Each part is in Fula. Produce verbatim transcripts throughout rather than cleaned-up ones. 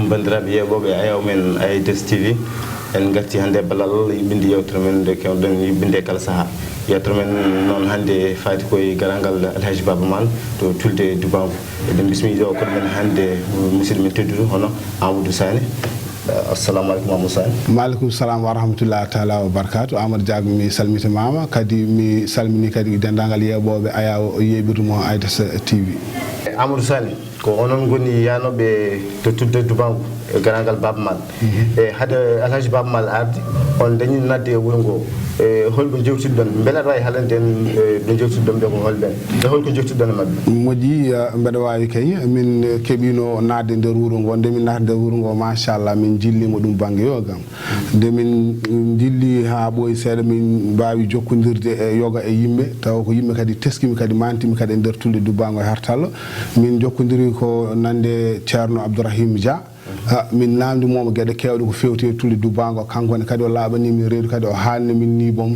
Banndiraaɓe yeeɓooɓe ayaawo men Aïdes T V, en ngartii hannde e ballal yuɓɓinde yeewtere men nde keewɗen yuɓɓinde e kala sahaa. Yeewtere men noon hannde faati ko e garal ngal Alhaji Baaba Maal to Tulde Dubaangu. Eɗen bismii ɗo koɗo men hannde, musidɗo men tedduɗo hono Amadou Sané. Assalamu aleykum, Amadou Sané. Maaleykum salaam wa rahmatullahi taala wa barakaatu. Amadou Diack, mi salmitimaama, kadi mi salminii kadi denndaangal yeeɓooɓe ayaawo yeeɓirdu mo Aïdes T V. Amadou Sané, ko onon ngoni yahnooɓe to Tulde Dubaangu e garal ngal Baaba Maal. E hade Alhaji Baaba Maal arde, on dañi nadde e wuro ngo. E holɓe njewtiɗon? Mbele aɗa waawi haalande en, e, ɓe njewtiɗon ɓe ko holɓe? E holko njewtiɗon e maɓɓe? Moƴƴi, eh, mbeɗa waawi kay. Min, eh, keɓiino naatde nder wuro ngo. Nde min naatde nder wuro ngo, machallah, min njilliima ɗum bannge yoga. Nde min njilli haa ɓooyi seeɗa, min mbaawi jokkondirde e yoga e yimɓe, tawa ko yimɓe kadi teskimi kadi, mantimi kadi e nder Tulde Dubaangu e Hartallo. Min njokkondiri ko nande Ceerno Abdourahim Dia. Ah, min naamndi mo geɗe keewɗe ko feewti e Tulde Dubaangu. Kanko ne kadi o laaɓanii min reedu, kadi o haalni min ni boom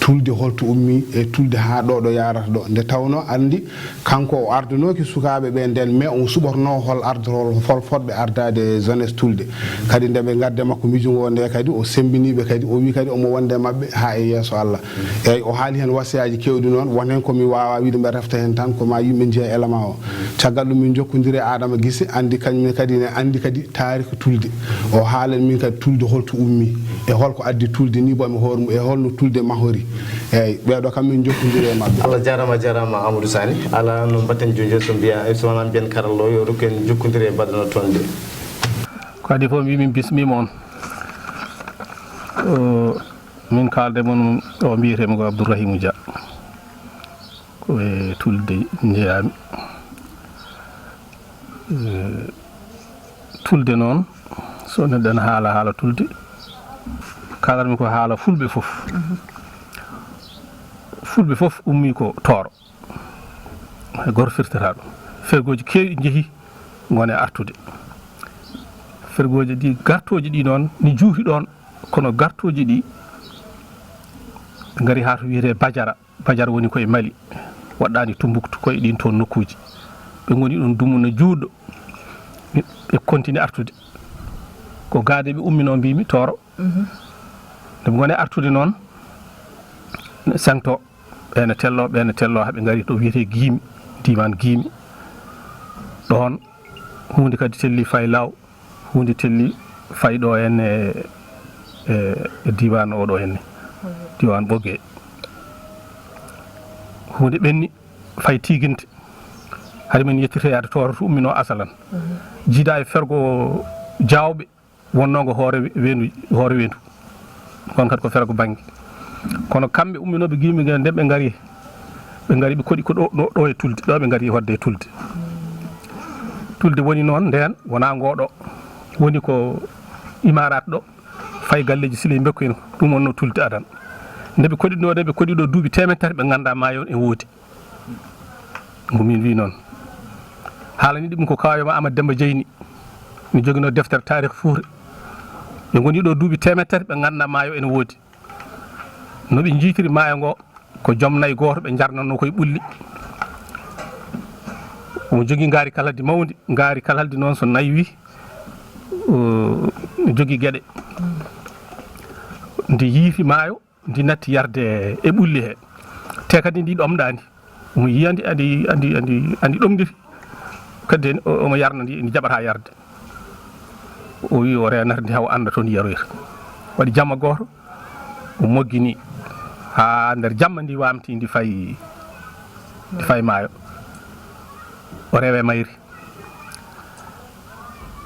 Tulde holto ummii e Tulde haa ɗo, ɗo yaarata ɗo. Nde tawnoo anndi kanko o ardanooki sukaaɓe ɓe ndeen, mais omo suɓornoo hol ardorol, hol fotɓe ardaade jeunesse Tulde. Kadi nde ɓe ngadde makko miijo ngo nde kadi o semmbinii ɓe kadi, o wii kadi omo wonde e maɓɓe haa e yeeso Allah. Eeyi, o haali heen wasiyaaji keewɗi noon, won heen ko mi waawaa wiide, mbeɗa refta heen tan, ko maa yimɓe njiya élément o. Caggal ɗum min njokkondiri e Adama Gise, anndi kañum ne kadi ne anndi kadi taarika Tulde. O haalan min kadi Tulde holto ummii, e holko addi Tulde ni boom e hoore mum, e holno Tulde mahori. Eeyi, ɓeeɗo kam min njokkondiri e maɓɓe. Allah jaaraama, a jaaraama Amadou Sané. Alaa no mbaɗten jooni jooni so mbiya, so wonaa mbiyen karallo o yo rokku en jokkondire e mbaɗa no toon nde. Ko adii fof mbi min bismiima on. O, min kaalde mon o mbiyetee mi ko Abdourahimou Dia. Ko e Tulde njeyaami. Eh, Tulde noon, so neɗɗo ene haala haala Tulde, kaalatmi ko haala Fulɓe fof. Fulɓe fof ummii ko Tooro. Hay gooto firtataa ɗum. Fergooji keewɗi njehi ngoni e artude. Fergooji ɗi, gartooji ɗi noon, ni juuti ɗoon, kono gartooji ɗi ngari haa to wiyetee Bajara. Bajara woni ko e Mali, waɗɗaani Tumbuktu, ko e ɗiin toon nokkuuji. Ɓe ngoni ɗoon dumunna juutɗo, ɓe, ɓe kontini artude. Ko gaade ɓe umminoo, mbiimi, Tooro. Nde ɓe ngoni artude noon, ne sengtoo, ɓe ne telloo, ɓe ne telloo, haa ɓe ngari ɗo wiyetee Giimi, diiwaan Giimi. Ɗoon, huunde kadi telli fayi laaw. Huunde telli fayi ɗo henne e, e, e diiwaan o ɗo henne, diiwaan Ɓoggee. Huunde ɓenni fayi Tiiginte. Hari min yettirte yaade Tooro to umminoo asalan. Jiida e fergo Jaawɓe wonnoo ngo hoore we-, weendu, hoore weendu. Kono kadi ko fergo bannge. Kono kamɓe umminooɓe Giimi nge, nde ɓe ngari, ɓe ngari ɓe koɗi ko ɗo, ɗo, ɗo e Tulde, ɗo ɓe ngari hoɗde e Tulde. Tulde woni noon ndeen, wonaa ngoo ɗo. Woni ko Imaaraat ɗo, fayi galleeji Siley Mbekku en, ɗum wonnoo Tulde adan. Nde ɓe koɗi ɗo, nde ɓe koɗi ɗo duuɓi teemedere tati, ɓe nganndaa maayo on e woodi. Ko min wi noon. Haalani ɗum ko kaayo ma Amadou Demmba Jeyni. Mi joginoo deftere taarikh Fuuta. Ɓe ngoni ɗo duuɓi teemedere tati, ɓe nganndaa maayo ene woodi. No ɓe njiytiri maayo ngo, ko joom nayi gooto ɓe njarnatnoo koye ɓulli. Omo jogii ngaari kalaldi mawndi. Ngaari kalaldi noon so nayi wi, o, jogii geɗe. Ndi yiiti maayo, ndi natti yarde e ɓulli he. Te kadi ndi ɗomɗaani. Omo yiya ndi, andi, andi, andi, andi ɗomɗiri. Kadi en, o-, omo yarna ndi, ndi jaɓata yarde. O wi o reenata ndi hawa annda to ndi yaroyta. Waɗi jamma gooto, o moggini haa nder jamma ndi waamti, ndi fayi, ndi fayi maayo. O rewe mayri.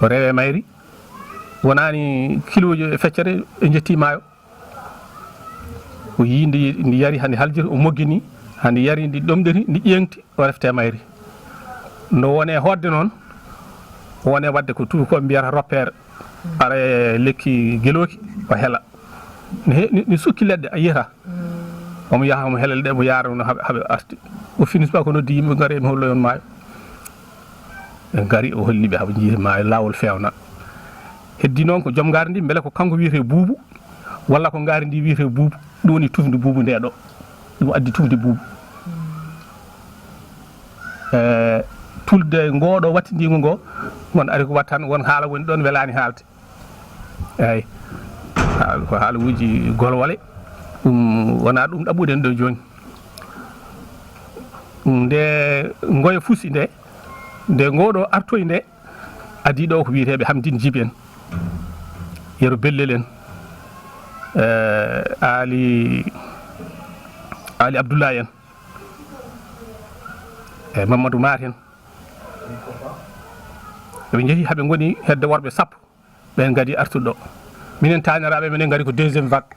O rewe mayri. Wonaani kilooji e feccere, ɓe njetti maayo. O yii ndi, ndi yari, hande haljiri, o moggini, hande yari, ndi ɗomɗiri, ndi ƴeeŋti, o refte mayri. No wone hoɗde noon, wone waɗde ko tuubakooɓe mbiyata roppeere. Ara e lekki gelooki, o hela. Ne he-, ne, ne sukki leɗɗe, a yiyata. Omo yaha, omo hela leɗɗe, omo yaara no haɓe, haɓe arti. O fini subaka, o noddi yimɓe, ngare, mi holloy on maayo. Ɓe ngari, o holli ɓe, haɓe njiiti maayo, laawol feewna. Heddi noon ko joom ngaari ndi, mbele ko kanko wiyetee Buubu, walla ko ngaari ndi wiyetee Buubu, ɗum woni tufnde Buubu nde ɗo. Ɗum addi tufnde Buubu. E, tulde ngoo ɗo wattindiingo ngoo, Mon ari ko wattan, won haala woni ɗon welaani haalde. Eeyi. Haal-, ko haalawuuji golwole. Ɗum wonaa ɗum ɗaɓɓuɗen ɗo jooni. Nde ngoye fusi nde, nde ngoo ɗo artoyi nde, adii ɗo ko wiyeteeɓe Hamdin Jib en, Yero Bellel en, eh, Aali, Aali Abdullaay en, e Mamadou Maar en. Ɓe njehi haa ɓe ngoni hedde worɓe sappo. Ɓen ngadi artuɗo ɗo. Minen taaniraaɓe, minen ngari ko deuxième vague.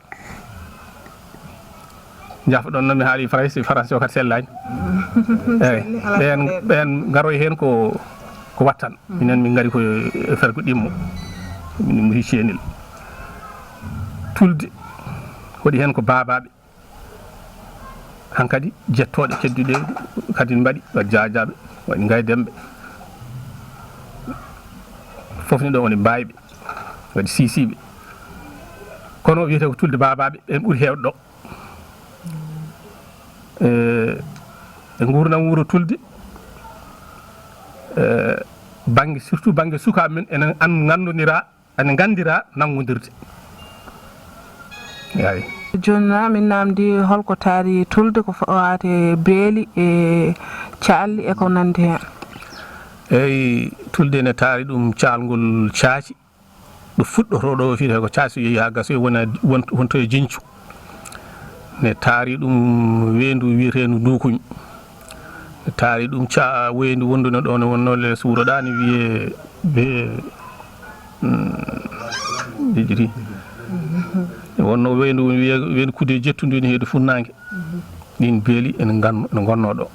Njaafo-ɗon no mi haali Faransi, Faransi o kadi sellaani. Eeyi, ɓen, ɓen ngaroyi heen ko, ko wattan. Minen min ngari ko e fergo ɗimmo. Min mo hicci en il. Tulde, waɗi heen ko baabaaɓe. Hankadi jettooɗe kedduɗe kadi mbaɗi, waɗi Jaajaaɓe, waɗi Ngaydemɓe. Fof ne ɗo woni Mbaayɓe, waɗi Siisiiɓe. Kono wiyetee ko Tulde Baabaaɓe, ɓen ɓuri heewde ɗo. E, e nguurndam wuro Tulde, e, bannge, surtout bannge sukaaɓe men, enen an-, nganndondiraa. Ene nganndira nanngondirde. Yaay. Jooni na min naamndi holko taari Tulde ko fawaade beeli e caalli e ko nanndi heen. Eyi, Tulde ne taari ɗum caalngol caaci. Ɗo fuɗɗotoo ɗo fiyetee ko caaci, so yehi haa gasoyi wona, won, wonto e jincu. Ne taari ɗum weendu wiyeteendu Ndukuñ. Ne taari ɗum ca-, weendu wonduno ɗo ne wonno les wuro ɗaani wiyee be, mm, jejjiti. Ne wonno weendu wiyee weendu Kude Jettu ndu ne heedi funnaange. Ɗin beeli ene ngan-, ene ngonnoo ɗo.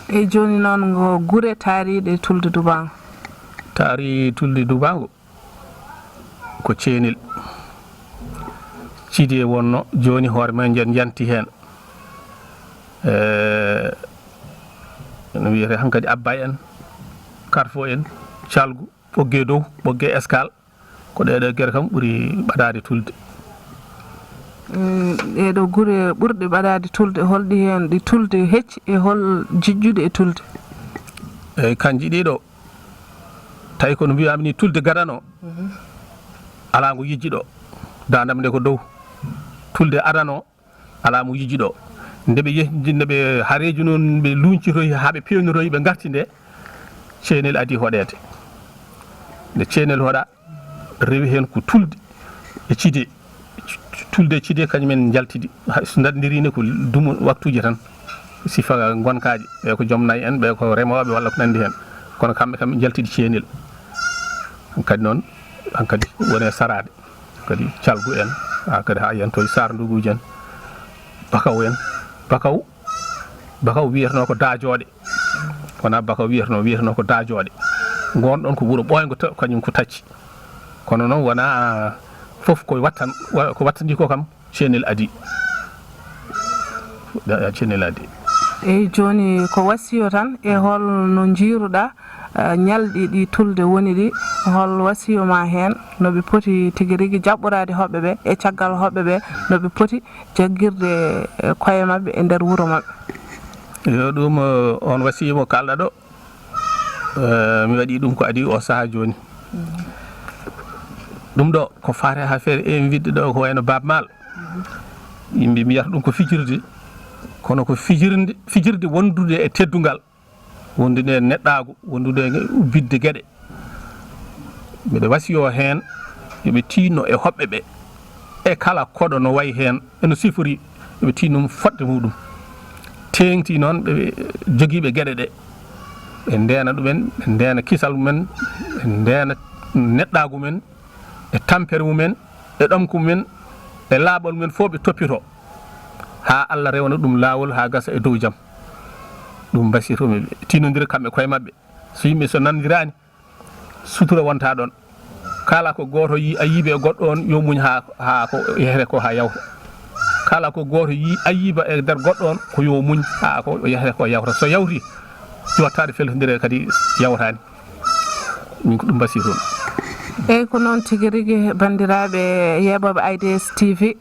E jooni noon ngo gure taariiɗe Tulde Dubaango. Taari Tulde Dubaango. Ko Ceenel. Cide wonno, jooni hoore men njan-, njanti heen. Eh, no wiyetee hankadi Abbay en, Karfo en, Calgu, Ɓoggee Dow, Ɓoggee Escale. Ko ɗee ɗoo gere kam ɓuri ɓadaade Tulde. Mm, ɗee ɗoo gure ɓurɗe ɓadaade Tulde, holɗi heen ɗi Tulde hecci e hol jijjuɗi e Tulde? Eyi, kanji ɗii ɗoo, tawi ko no mbiyaami ni, Tulde gadano, alaa ngo yijji ɗo. Daandam nde ko dow. Tulde adano, alaa mo yijji ɗo. Nde ɓe yeh-, nde ɓe hareeji noon, ɓe luuñcitoyi haa ɓe peewnotoyi, ɓe ngarti nde, Ceenel adii hoɗeede. Nde Ceenel hoɗa, rewi heen ko Tulde e Cide. Tulde e Cide kañum en njaltidi. Hay so ndaɗndirii ne ko dumo waktuuji tan. Sifa ngonkaaji, ɓe ko joom nayi en, ɓe ko remooɓe walla ko nanndi heen. Kono kamɓe kam ɓe njaltidi Ceenel. Hankadi noon, hankadi woni e saraade. Kadi Calgu en, haa kadi haa yantoy Saar Nduguuji en. Bakaw en. Bakaw, Bakaw wiyeteno ko Daajooɗe. Wonaa Bakaw wiyeteno, wiyeteno ko Daajooɗe. Ngoon ɗoon ko wuro ɓooyngo to, kañum ko tacci. Kono noon wonaa fof ko wattan-, wa-, ko wattandi ko kam. Ceenel adii. Da-, Ceenel adii. Eyi, jooni ko wasiyo tan, e hol no njiiruɗaa, eh, ñalɗi ɗi Tulde woni ɗi, hol wasiyo ma heen, no ɓe poti tigi rigi jaɓɓoraade hoɓɓe ɓe, e caggal hoɓɓe ɓe, no ɓe poti jaggirde, eh, koye maɓɓe e nder wuro maɓɓe? Yo ɗum, eh, on wasiyo mo kaalɗa ɗo, Eh, mi waɗi ɗum ko adii o sahaa jooni. Ɗum ɗo ko faati haa feere e wiɗde ɗo ko wayno Baaba Maal. Yimɓe mbiyata ɗum ko fijirde, kono ko fijirde, fijirde wondude e teddungal, wondude e neɗɗaagu, wondude e ubbitde geɗe. Mbeɗa wasiyo heen, yo ɓe tiinno e hoɓɓe ɓe, e kala koɗo no wayi heen, e no sifori, yo ɓe tiinno fodde muɗum. Teeŋti noon ɓe jogiiɓe geɗe ɗe, ɓe ndeena ɗumen, ɓe ndeena kisal mumen, ɓe ndeena neɗɗaagu men, e tampere mumen, e ɗomka mumen, e laaɓal mumen fof ɓe toppito, haa Allah rewna ɗum laawol haa gasa e dow jam. Ɗum mbasiyatoomi ɓe, tiinondira kamɓe koye maɓɓe. So yimɓe so nanondiraani, sutura wonta ɗon. Kala ko gooto yi-, ayiiba e goɗɗo on, yo muñ haa, haa ko yahre ko haa yawta. Kala ko gooto yi-, ayiiba e nder goɗɗo on, ko yo muñ haa ko yahre ko yawta. So yawti, jottaade feltondire kadi yawtaani. Min ko ɗum mbasiyatoomi. Eyi, ko noon tigi rigi, banndiraaɓe yeeɓooɓe I D S T V,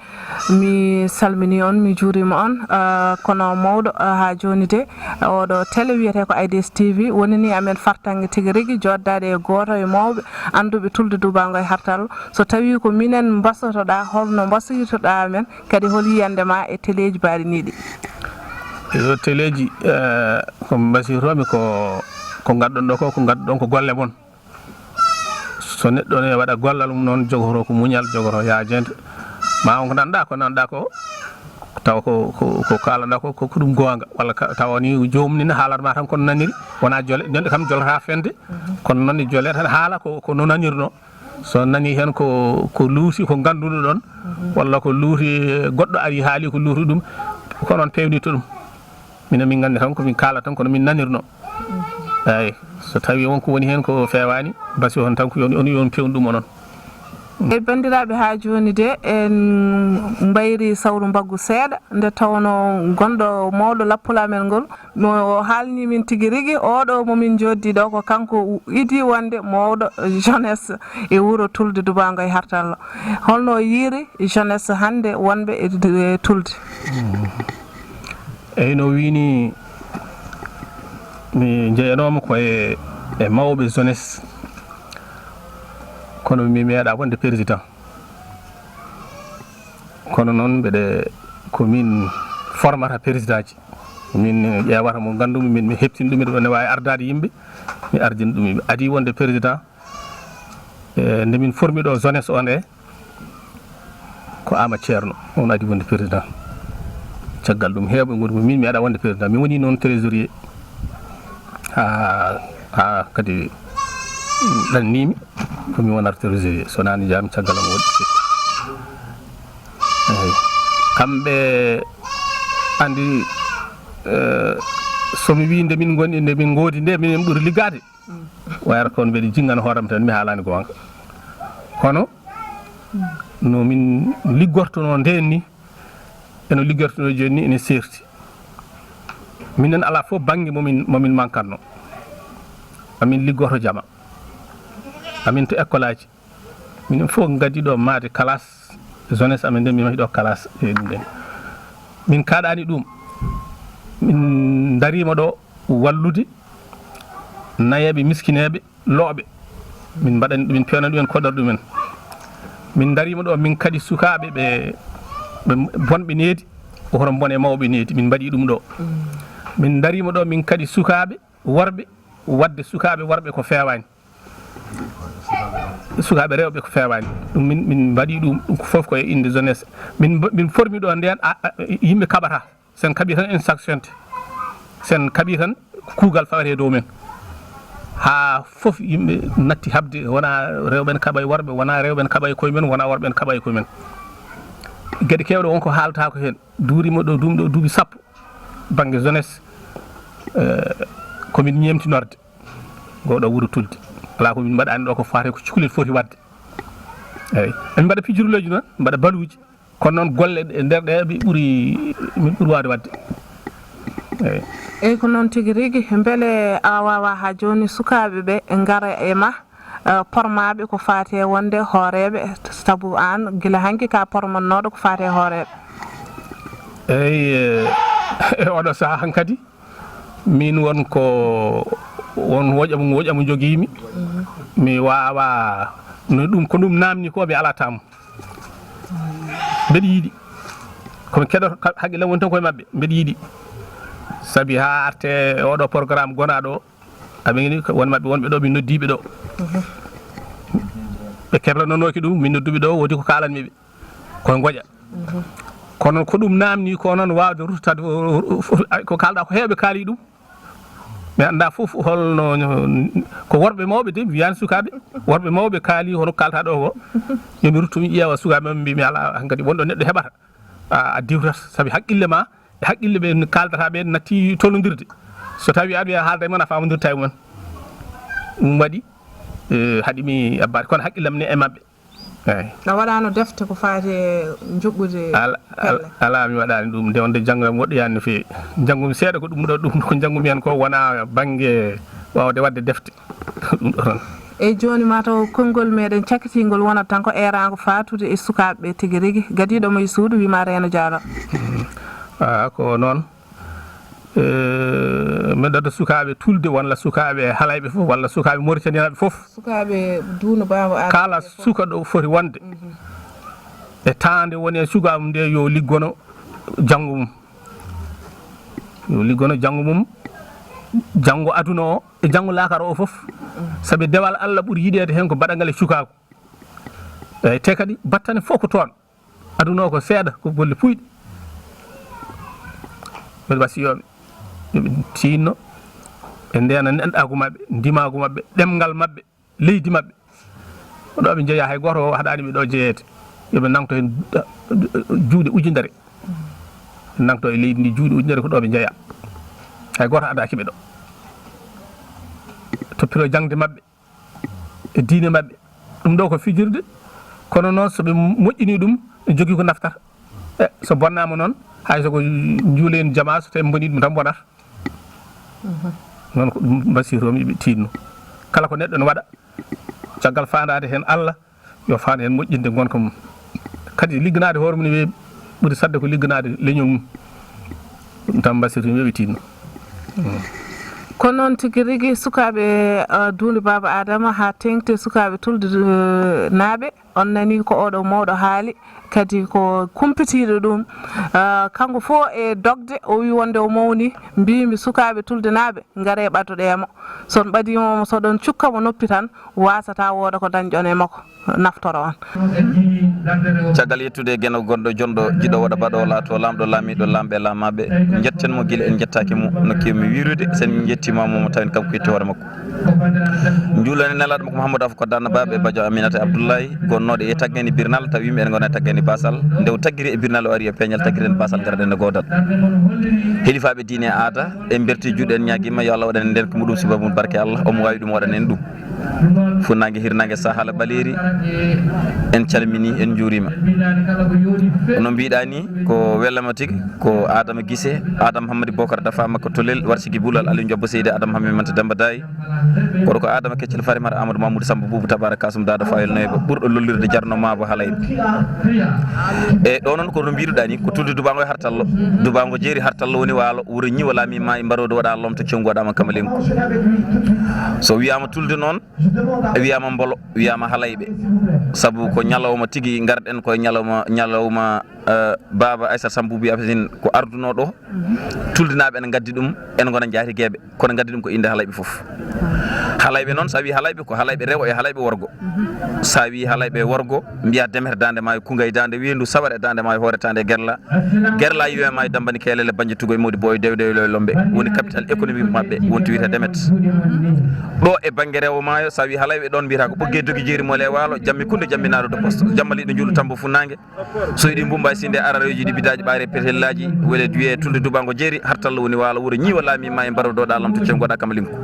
mi salminii on, mi juuriima on. Ah, kono mawɗo, ah, haa jooni de, oɗo télé wiyetee ko I D S T V, woni ni amen fartaŋŋe tigi rigi, jooɗdaade e gooto e mawɓe annduɓe tulde Dubaango e Hartal. So tawii ko minen mbasotoɗaa, holno mbasoytoɗaa men, kadi hol yiyannde ma e teleeji mbaɗiniiɗi? Yo teleeji, eh, ko mbasiytoomi ko, ko ngadduɗon ɗo ko, ko ngadduɗon ko golle mon. So neɗɗo ne waɗa gollal mum noon, jogoto ko muñal, jogoto yaajeende. Ma on ko nanɗa, ko nanɗa ko, tawa ko, ko, ko kalanɗa ko, ko, ko ɗum goonga. Walla ka, tawa ni joomum ni ne haalata ma tan kono naniri, wona jole, jonde kam jolata fende, kono noon ne jole tan haala ko, ko no nanirno. So nani heen ko, ko luuti ko ngannduɗo ɗon, walla ko luuti goɗɗo ari haali ko luuti ɗum, ko noon peewnirta ɗum. Minen min nganndi tan ko min kaala tan kono min nanirno. Eeyi, so tawii won ko woni heen ko feewaani, basi on tan ko yo on, on, yo on peewnu ɗum onon. E banndiraaɓe, haa jooni de en mbayri sawru mbaggu seeɗa, nde tawnoo gonɗo mawɗo lappol amen ngol, mo haalni min tigi rigi, oɗo mo min njooɗdi ɗo, ko kanko idii wonde mawɗo jeunesse e wuro Tulde Dubaango e Hartallo. Holno yiiri jeunesse hannde wonɓe e, e Tulde? Eyi, no wiini, mi jeyanooma ko e, e mawɓe jeunesse, kono mi meeɗa wonde président. Kono noon mbeɗe, ko min formata présidentji. Min ƴeewata mo nganndumi, min mi heɓtin ɗum, miɗo ne waawi ardaade yimɓe, mi ardina ɗum yimɓe. Adii wonde président, e nde min formi ɗo jeunesse o nde, ko Ama Ceerno, on adii wonde président. Caggal ɗum, heewɓe ngoni ko min mi aɗa wonde président. Mi woni noon trésorier. Haa, haa kadi ɗannimi ko mi wonata trésorier. So naani jaami caggal am woɗɗi. Eeyi. Kamɓe anndi, eh, so mi wii nde min ngoni, nde min ngoodi nde, minen ɓuri liggaade. Wayata kono mbeɗa jingana hooram tan, mi haalani goonga. Kono no min liggortono ndeen ni, eno liggortono jooni ni, ene seerti. Minen alaa fof bannge mo min, mo min mankatno. Amin liggoto jama. Amin to école aji. Minen fof ngaddi ɗo maade classe, jeunesse amen nden, min mahi ɗo classe e ɗum ɗen. Min kaɗani ɗum. Min darima ɗo wallude nayeeɓe, miskineeɓe, looɓe. Min mbaɗani, min pewnani ɗumen koɗor ɗumen. Min darima ɗo, min kadi sukaaɓe ɓe, ɓe bonɓe needi, hoto mbone mawɓe needi. Min mbaɗi ɗum ɗo. Min darima ɗo, min kadi sukaaɓe worɓe, waɗde sukaaɓe worɓe ko feewaani. Sukaaɓe rewɓe ko feewaani. Ɗum min, min mbaɗi ɗum, ɗum fof ko e innde jeunesse. Min mba-, min formi ɗo ndeen, a, a, yimɓe kaɓata. Sen kaɓi tan en sanctionte. Sen kaɓi tan kuugal fawete dow men. Haa fof yimɓe natti haɓde, wona rewɓe en kaɓa e worɓe, wona rewɓe en kaɓa e koye men, wona worɓe en kaɓa e koye men. Geɗe keewɗe won ko haalata ko heen. Duurima ɗo, duum ɗo duuɓi sappo. Bannge jeunesse, eh, ko min ñeemtinorde. Ngo ɗo wuro Tulde. Alaa ko min mbaɗani ɗo ko faate ko cukalel foti waɗde. Eeyi. Emin mbaɗa pijirlooji noon, mbaɗa baluuji. Kono noon golle e nder ɗe ɓe ɓuri, min ɓuri waawde waɗde. Eeyi. Eeyi, ko noon tigi rigi. Mbele a waawaa haa jooni sukaaɓe ɓe ngara e ma, eh, pormaaɓe ko faati e wonde hooreeɓe, sabu aan gila hanki ka pormannooɗo ko faati e hooreeɓe? Eeyi, eh, e oɗo sahaa hankadi, min won ko, won woƴa mo, woƴa mo jogiimi. Mi waawaa, no ɗum, ko ɗum naamni ko mi alaa taamu. Mbeɗa yiɗi. Ko mi keɗoto, ka-, hakkille am woni tan koye maɓɓe. Mbeɗa yiɗi. Sabi haa arte oɗo programme gonaaɗo o, aɓe ngoni ko won maɓɓe wonɓe ɗo, min noddiiɓe ɗo. Ɓe keblanonooki ɗum, min nodduɓe ɗo, woodi ko kaalanmi ɓe. Koye ngoƴa. Kono ko ɗum naamni ko noon waawde ruttade, o, o, o, o, ko kaalɗa ko heewɓe kaali ɗum. Mi anndaa fof holno, ko worɓe mawɓe de, mi wiyaani sukaaɓe. Worɓe mawɓe kaali hono kaalta ɗo ko. Yo mi ruttu mi ƴeewa sukaaɓe am, mbi mi alaa hankadi wonɗo neɗɗo heɓata. A, a diwtat sabi hakkille ma, e hakkille ɓe kaaldata ɓe natti tolnondirde. So tawi aɗa wiya haalda e mon a faamondirta e mumen. Ɗum waɗi, eh, haɗi mi abbaade kono hakkillam ne e maɓɓe. Eeyi. A waɗaano defte ko faati e njuɓɓude Al-, al-, pelle? Alaa, mi waɗaani ɗum. Nde wonde janngo am woɗɗoyaani no feewi. Njanngumi seeɗa ko ɗum ɗo, ɗum ko njanngumi heen ko wonaa bannge waawde waɗde defte. Ɗum ɗo tan. Eyi, jooni mataw konngol meɗen cakkitingol wonat tan ko eeraango faatude e sukaaɓe ɓe tigi rigi. Gadiiɗo mo e suudu, wiyma Reeno Diallo. Ah, ko noon. Eh, min ɗaɗa sukaaɓe tulde, walla sukaaɓe halayɓe fof, walla sukaaɓe moritaniyaaɓe fof. Sukaaɓe duuno baaba Aadama. Kala suka ɗo foti wonde e taande woni e suka mum nde, yo liggono janngo mum. Yo liggono janngo mum, janngo aduna o e janngo laakara o fof. Sabi dewal Allah ɓuri yiɗeede heen ko baɗangal e cukaagu. Eyi, te kadi battane fof ko toon. Aduna o ko seeɗa, ko golle puyɗe. Mbeɗa wasiyooɓe yo ɓe tiinno, ɓe ndeena neɗɗaagu maɓɓe, ndimaagu maɓɓe, ɗemngal maɓɓe, leydi maɓɓe. Ko ɗo ɓe njeyaa, hay gooto o haɗaani ɓe ɗo jeyeede. Yo ɓe nangto heen juuɗe ujunere. Nangto e leydi ndi juuɗe ujunere, ko ɗo ɓe njeyaa. Hay gooto haɗaaki ɓe ɗo. Toppito jaŋde maɓɓe e diine maɓɓe. Ɗum ɗo ko fijirde, kono noon so ɓe moƴƴinii ɗum, ene jogii ko naftata. E so bonnaama noon, hay so ko njuuleen jamaa, so tawi mbonii ɗum tan bonata. Noon ko ɗum mbasiyotoo-mi ɓe tiinno. Kala ko neɗɗo ene waɗa, caggal faandaade heen Allah, yo faandu heen moƴƴinde ngonka mum. Kadi ligganaade hoore mum ne weeɓi, ɓuri saɗde ko ligganaade leñol mum. Ɗum tan mbasiyotoo-mi yo ɓe tiinno. Ko noon tigi rigi, sukaaɓe, eh, duunde Baaba Aadama haa teeŋti sukaaɓe Tulde, eh, naaɓe. On nanii ko oɗo mawɗo haali, kadi ko kumpitiiɗo ɗum. Eh, kanko fof e dogde, o wii wonde o mawni. Mbiimi sukaaɓe Tulde naaɓe, ngaree ɓadoɗee mo. So on ɓadiima mo, so oɗon cukka mo noppi tan, waasata wooda ko dañɗon e makko, naftoro on. Caggal yettude e Geno gonɗo jonɗo, jiɗo waɗa baɗo laato laamɗo laamiiɗo laamɓe laamaaɓe, njetten mo gila en njettaaki mo, no keewmi wiyrude, so en njettiima mo, mo tawen kanko yetti hoore makko. Njuulani nelaaɗo makko Mouhamadou Afo Kodda Annabaɓe, Badio Aminata Abdoulaye, gonnooɗo e Taggani Birnal, tawi yimɓe en ngona e Taggani Basal. Nde o taggiri e Birnal, o ari e peeñal, taggiren Basal, garaɗen e goodal. Hilifaaɓe diine e aada, en mberti juuɗe, en ñaagiima yo Allah waɗan en nden ko muɗum, suba mum barke Allah, omo waawi ɗum, waɗan en ɗum. Fuɗnaange, hirnaange, sahala ɓaleeri, en calminii, en njuuriima. No mbiɗa ni, ko welama tigi, ko Adama Gise, Adama Hammadi Bokar Dafa Makka Tolel, Warsigi Bulal, Aliou Ndiobbo Seydi, Adama Hammi Manta Demba Daay. Kono ko Adama Keccel Farimata Amadou Mamoudou Samba Boubou Tabara Kasum Dada Fayel Noyba, ɓurɗo lollirde Jarno Mabo Halay. E ɗo noon ko no mbiɗuɗa ni, ko Tulde Dubango e Hartallo. Dubango Jeeri, Hartallo woni waalo, wuro Ñiwa laami maayi mbarodo waɗa lomto cengu waɗama Kamalenko. So wiyama Tulde noon, wiyama Mbolo, wiyama Halayɓe. Sabu ko ñalawma tigi, ngarɗen koye ñalawma, ñalawma, eh, Baba Aissata Samb Boubou Yacine ko arduno ɗo. Tulde naaɓe ene ngaddi ɗum, en ngona jaatigeeɓe, kono ngaddi ɗum ko innde Halayɓe fof. Halayɓe noon, so a wii Halayɓe, ko Halayɓe rewo e Halayɓe worgo. So a wii Halayɓe worgo, mbiya Demet Daande Maayo, Kungay Daande Weendu, Sawar e Daande Maayo, Hoore Taande e Gerla. Gerla, Yiwe Maayo, Dambani Keelele, Banje Tugo e Modi Boy, Dew Dew Loy Lombe, woni capital économique maɓɓe, woni to wiyetee Demet. Ɗo e bannge rewo maayo, so a wii Halayɓe ɗoon mbiyata ko Ɓoggee Dogi Jeeri Mole Waalo, Jammi Kunde, Jammi Naado de Poste, Jamma Liɗo Njuulu Tambo Funnaange. So yiɗi Mbumba e Sinde, Arareeji ɗi, Bidaaji Ɓaare, Petellaaji, wele duwee Tulde Dubango Jeeri, Hartallo woni waalo, wuro Ñiiwa laami ma e Mbaro Dooɗa Lamto Cewgo Ɗa Kamalinko.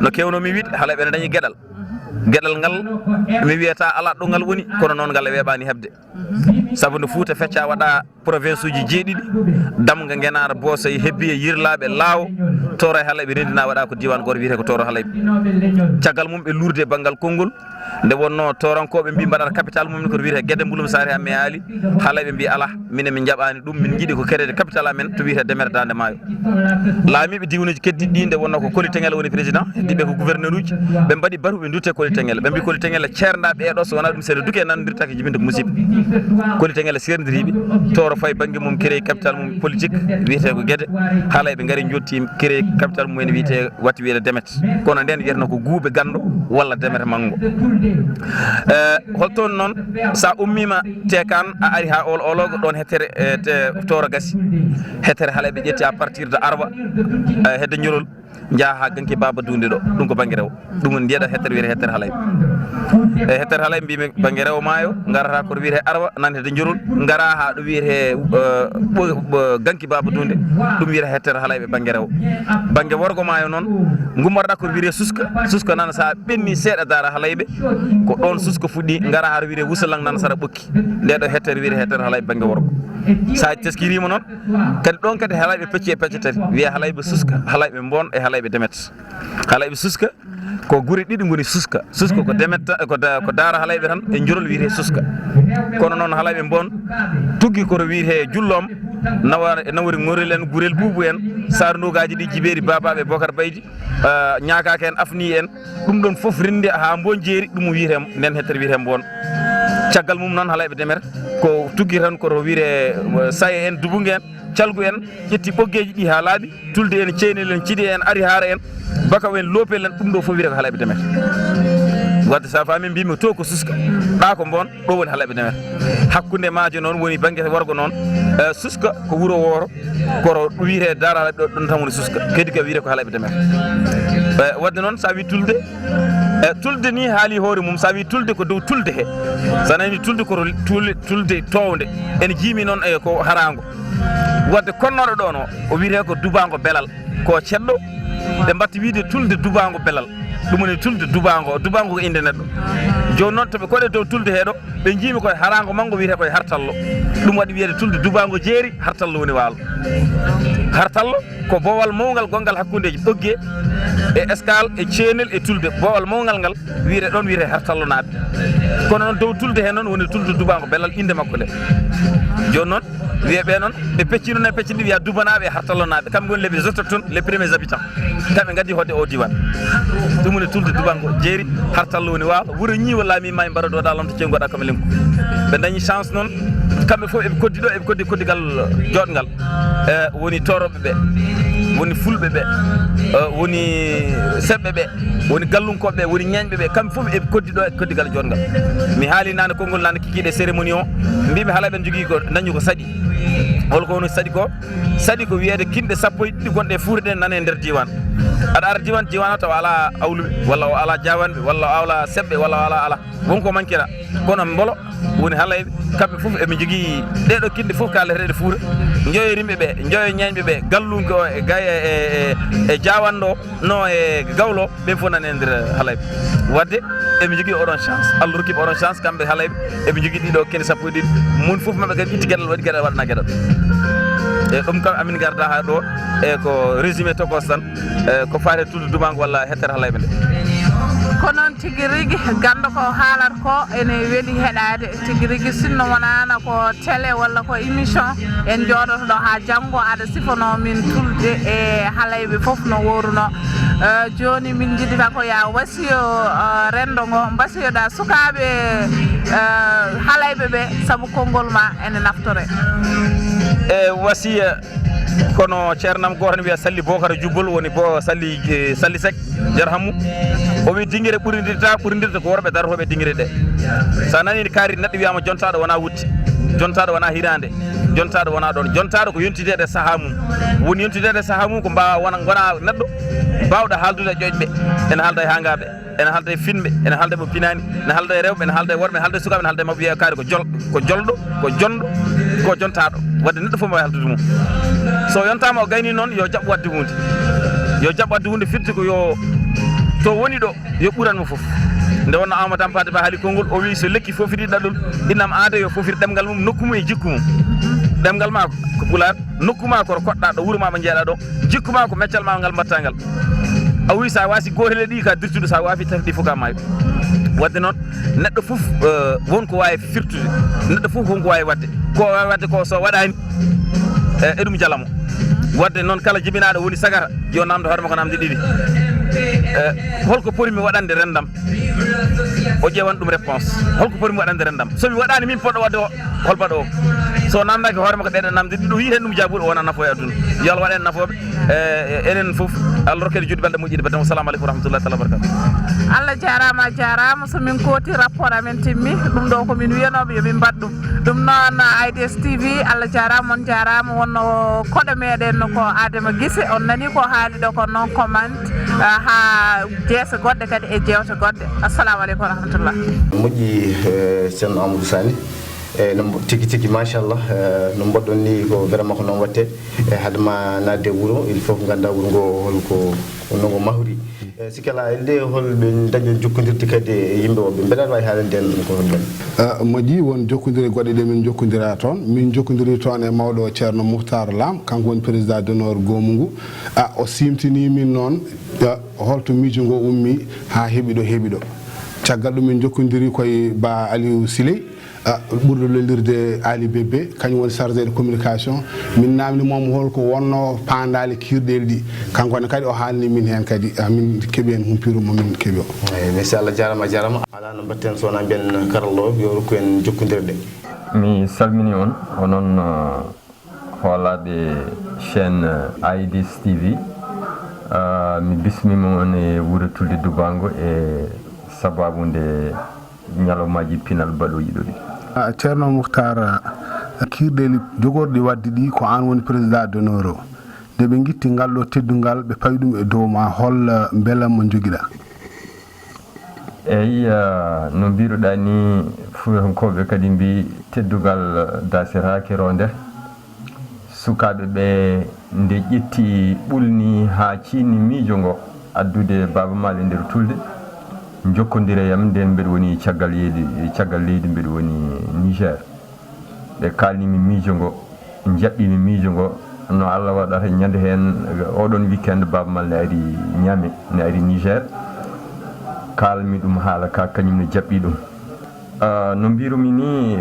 No keewno mi wiide, Halayɓe ene dañi geɗal. Geɗal ngal, mi wiyata alaa ɗo ngal woni, kono noon ngal e weeɓaani heɓde. Sabu nde Fuuta feccaa waɗa province uji jeeɗiɗi, Damga, Ngenaar, Boosay, Hebbiye, Yirlaaɓe, Laawo, Tooro e Halayɓe renndinaa waɗa ko diiwaan gooto wiyetee ko Tooro Halayɓe. Caggal mum ɓe luurde e banngal konngol, nde wonnoo Toorankooɓe mbii mbaɗata capital mum en koto wiyetee Gede Mbulum Saare Amme Aali, Halayɓe mbii alaa, minen min njaɓaani ɗum, min njiɗi ko créer capital amen to wiyetee Demer Daande Maayo. Laamiiɓe diiwanuuji keddiiɗi ɗi nde wonnoo ko Koli Teŋel woni président, heddiiɓe ko gouverneur uji, ɓe mbaɗi batu ɓe ndutte Koli Teŋel, ɓe mbii Koli Teŋel ceerndaa ɓee ɗo, so wonaa ɗum seeɗa duke nanndirtaake jibinde ko musiiɓe. Koli Teŋel seerndirii ɓe, Tooro fayi bannge mum, créer capital mum politique, wiyetee ko Gede, Halayɓe ngari njottii créer capital mum en wiyetee, watti wiyetee Demet. Kono ndeen wiyeteno ko Guube Ganndo walla Demet Manngo. Eh, hol toon noon, so a ummiima Teekaan, a ari haa Oolo Ooloogo, ɗoon hettere, eh, te-, Tooro gasi. Hettere Halayɓe ƴetti à partir de Arwa, eh, hedde Njorol, njaha haa Ganki Baaba Duunde ɗo. Ɗum ko bannge rewo. Ɗum woni ndiyeɗa hettere wiyetee hettere Halayɓe. E hettere Halayɓe mbiimi bannge rewo maayo, ngarata koto wiyetee Arwa, nan hedde Njorol, ngara haa ɗo wiyetee, eh, ɓo-, ɓo-, Ganki Baaba Duunde, ɗum wiyetee hettere Halayɓe bannge rewo. Bannge worgo maayo noon, ngummotoɗa koto wiyetee Suska, Suska nan so a ɓenni seeɗa daara Halayɓe, ko ɗoon Suska fuɗɗi, ngara haa ɗo wiyetee Wusalang nan sara Ɓokki. Nde ɗo hettere wiyetee hettere Halayɓe bannge worgo. So a teskiriima noon, kadi ɗoon kadi Halayɓe pecci e pecce tati, wiyee Halayɓe Suska, Halayɓe Mboon e Halayɓe Demet. Halayɓe Suska, Ko gure ɗiɗi ngoni Suska. Suska ko Demetta, ko da-, ko Daara Halayɓe tan e Njurol wiyetee Suska. Kono noon Halayɓe Mboon tuggi koto wiyetee Julloom, nawa-, nawori Ŋorel en, Gurel Buubu en, Saar Ndogaaji ɗi, Jibeeri Baabaaɓe, Bokar Baydi, ah, Ñaakaaka en, Afni en. Ɗum ɗoon fof renndi haa Mboon jeeri, ɗum wiyetee, ndeen hettere wiyetee Mboon. Caggal mum noon Halayɓe Demer ko tuggi tan koto wiyetee, eh, Saye en, Dubunge en, Calgu en, ƴetti ɓoggeeji ɗi haa laaɓi, Tulde en, Ceynel en, Ciɗi en, Ari Haara en, Bakaw en, Loopel en, ɗum ɗo fof wiyetee ko Halayɓe Demer. Wadde so a faami, mbiimi to ko Suska, ɗa ko Mboon, ɗo woni Halayɓe Demer. Hakkunde maaje noon woni bannge worgo noon, eh, Suska ko wuro wooro, koto wiyetee Daara Halayɓe ɗo, ɗum tan woni Suska. Kadi ko wiyetee ko Halayɓe Demer. Eh, wadde noon so a wii Tulde, eh, Tulde ni haali hoore mum, so a wii Tulde ko dow Tulde he. So a nani Tulde ko to Tulde, Tulde townde. Ene jiimi noon e ko haraango. Wadde konnooɗo ɗoon o, o wiyetee ko Dubaango Belal. Ko ceddo, ɓe mbaɗti wiyde Tulde Dubaango Belal. Ɗum woni Tulde Dubaango, Dubaango ko innde neɗɗo. Jooni noon to ɓe koɗe dow Tulde he ɗo, ɓe njiimi koye haraango manngo wiyetee koye Hartallo. Ɗum waɗi wiyde Tulde Dubaango jeeri, Hartallo woni waalo. Hartallo ko boowal mawngal gonngal hakkundeeji Ɓoggee e Escale e Ceenel e Tulde. Boowal mawngal ngal wiyetee ɗoon wiyetee Hartallonaaɓe. Kono noon dow Tulde he noon woni Tulde Dubaango Belal, innde makko nde. Jooni noon, wiyee ɓe noon, ɓe pecci noon e pecci ɗi, wiya Dubanaaɓe e Hartallonaaɓe. Kamɓe ngoni les autochtones, les premiers habitants. Kamɓe ngaddi hoɗde o diiwaan. Ɗum woni Tulde Dubaango jeeri, Hartallo woni waalo, wuro ñiiwo laami maayi mbaɗa ɗo ɗa lomta ceewngu waɗa kam lenku. Ɓe dañi chance noon, kamɓe fof eɓe koddi ɗo, eɓe koddi koddigal jooɗngal. E woni Tooroɓe ɓe, woni Fulɓe ɓe, e woni Seɓɓe ɓe, woni Gallunkooɓe ɓe, woni Ñeeñɓe ɓe, kamɓe fof eɓe koddi ɗo e koddigal jooɗngal. Mi haali naane konngol naane kikiiɗe cérémonie o, mbiimi Halayɓe ene njogii ko dañi ko saɗi. Hol ko woni saɗi ko? Saɗi ko wiyeede kinɗe sappo e ɗiɗi gonɗe e Fuuta ɗe nana e nder diiwaan. Aɗa ara diiwaan, diiwaan o tawa alaa Awluɓe, walla o alaa Jaawanɓe, walla o alaa Seɓɓe, walla o alaa, alaa. Won ko mankira. Kono Mbolo woni Halayɓe, kamɓe fof eɓe njogii ɗee ɗoo kinɗe fof kaaleteeɗe Fuuta. Njoyo Rimɓe ɓe, Njoyo Ñeeñɓe ɓe, Gallunke o e Gaye e, e, e Jaawanɗo o, no e Gawlo, ɓen fof nana e nder Halayɓe. Wadde eɓe njogii oɗon chance, Allah rokki ɓe oɗon chance, kamɓe Halayɓe, eɓe njogii ɗiɗo kinɗe sappo e ɗiɗi. Mum fof maɓɓe kadi itti geɗal, waɗi geɗal, waɗana geɗal. E ɗum kam amin ngarda haa ɗo, e ko résumé tokos tan, e ko faati e Tulde Dubaango walla hettere Halayɓe nde. Ko noon tigi rigi, ganndo ko haalata ko ene weli heɗaade tigi rigi, sinno wonaano ko télé walla ko émission, en njooɗoto ɗo haa janngo, aɗa sifanoo min Tulde e Halayɓe fof no wooruno. Eh, jooni min njiɗi tan ko ya wasiyo, eh, renndo ngo, mbasiyoɗa sukaaɓe, eh, Halayɓe ɓe, sabu konngol ma ene naftore. E wasiya, kono ceernam gooto ne wiya Salli Bokara Jubbol, woni bo Salli, eh, Salli Sek. Yarhamu. O wi dingire ɓurindirta, ɓurindirta ko worɓe darotooɓe dingire ɗe. So a nanii kaari neɗɗo wiyama jontaaɗo wona wutte, jontaaɗo wona hiraande, jontaaɗo wona ɗoon. Jontaaɗo ko yontideede e sahaa mum. Woni yontideede e sahaa mum ko mbawa wona, ngona neɗɗo baawɗo haaldude e ƴoƴɓe. Ene haalda e hangaaɓe, ene haalda e finɓe, ene haalda e mo pinaani, ene haalda e rewɓe, ene haalda e worɓe, ene haalda e sukaaɓe, ene haalda e mawɓe. Wiya kaari ko jol-, ko jolɗo, ko jonɗo, ko jontaaɗo. Wadde neɗɗo fof mbawi haldude mum. So yontaama o gayni noon, yo jaɓ wadde huunde. Yo jaɓ wadde huunde firti ko yo to woni ɗo, yo ɓuran mo fof. Nde wonno Amadou Hampâté Bâ haali konngol, o wi so lekki foofiri ɗaɗol, innam aada yo foofir ɗemngal mum, nokku mum e jikku mum. Ɗemngal ma ko Pulaar, nokku ma ko to koɗɗa ɗo, wuro ma ɓe jeeɗa ɗo, jikku ma ko meccal ma ngal mbatta ngal. A wi sa wasi gootel e ɗi ka dirtude, sa wafi tati ɗi fof ka maayo. Wadde noon, neɗɗo fof, eh, won ko wawi firtude, neɗɗo fof won ko wawi wadde. Ko wawi wadde ko so waɗani, eh, e ɗum jalamo. Wadde noon kala jibinaɗo woni sagata, yo namdo hoore makko namde ɗiɗi. Eh, holko poɗmi waɗande rendam? O ƴewan ɗum réponse. Holko poɗmi waɗande rendam? So mi waɗani min poɗɗo wadde o, hol baɗo o? So namdaki hoore makko ɗeɗe namde ɗiɗo, yi hen ɗum jaabuɗo wona nafo e aduna. Yo Allah waɗ en nafoɓe. Eh, enen fof, Allah rokka en juutde balɗe moƴƴude. Baɗɗo, assalamu aleykum wa rahmatullahi taala wa barakatuh. Allah jarama, a jarama. So min kooti rapport amen timmi, ɗum ɗo ko min wiyanoɓe yo min mbaɗ ɗum. Ɗum noon, A I D S T V, Allah jarama, on jarama. Wonno koɗo meɗen ko Adama Gise, on nani ko haali ɗo ko non comment, ah, ha jeese goɗɗe kadi e jewte goɗɗe. Assalamu aleykum wa rahmatullah. Moƴƴi, eh, Ceerno Amadou Sané. E no mbo-, tigi tigi, machallah, eh, no mboɗɗon ni ko vraiment ko noon watte. E hade ma naatde wuro, il faut ko ngannda wuro ngo holko, no ngo mahri. Sikke alaa e nde, hol ɓe ndañɗon jokkondirde kadi e yimɓe woɓɓe? Mbeɗa aɗa waawi haalande en ɗum ko honɗum? Ah, moƴƴi, won jokkondirɗe goɗɗe ɗe min njokkondira toon. Min njokkondiri toon e mawɗo Ceerno Muhtar Lam, kanko woni président d'honneur goomu ngu. Ah, o siimtini min noon, ah, holto miijo ngo ummi haa heɓi ɗo heɓi ɗo. Caggal ɗum min njokkondiri koye Ba Aliou Siley, ah, ɓurɗo lolirde Ali Bébé, kañum woni chargé de communication. Min naamni moom hol ko wonno paandaale kiirɗeeli ɗi. Kanko ne kadi o haalni min heen kadi, ah, min keɓi heen humpito mo min keɓi o. Eyi, merci Allah, jaaraama, jaaraama. Alaa no mbaɗten so wonaa mbiyen karallo o yo rokku en jokkondirde. Mi salmini on, onon, ah, hoolaaɓe chaîne, ah, I D S T V. Ah, mi bismiima on e wuro Tulde Dubaango e sabaabu nde ñalawmaaji pinal baɗooji ɗo ɗi. Ah, Ceerno Muhtar, ah, kiirɗeeli jogorɗi waɗde ɗi ko aan woni président d'honneur o. Nde ɓe ngitti ngal ɗo teddungal, ɓe pawi ɗum e dow ma, hol, ah, mbela mo njogiɗaa? Eyi, ah, no mbiruɗaa ni, fuyankooɓe kadi mbi teddungal, ah, dasiraaki rowndere. Sukaaɓe ɓe nde ƴetti ɓulni haa ciinni miijo ngo addude Baaba Maal e nder Tulde, njokkondira e am, ndeen mbeɗa woni caggal leydi, caggal leydi mbeɗa woni Niger. Ɓe kaalni mi miijo ngo, njaɓɓi mi miijo ngo, no Allah waɗata ñande heen, oɗon weekend Baaba Maal ne ari Niamey, ne ari Niger, kaalmi ɗum haala ka, kañum ne jaɓɓi ɗum. Ah, no mbirumi ni,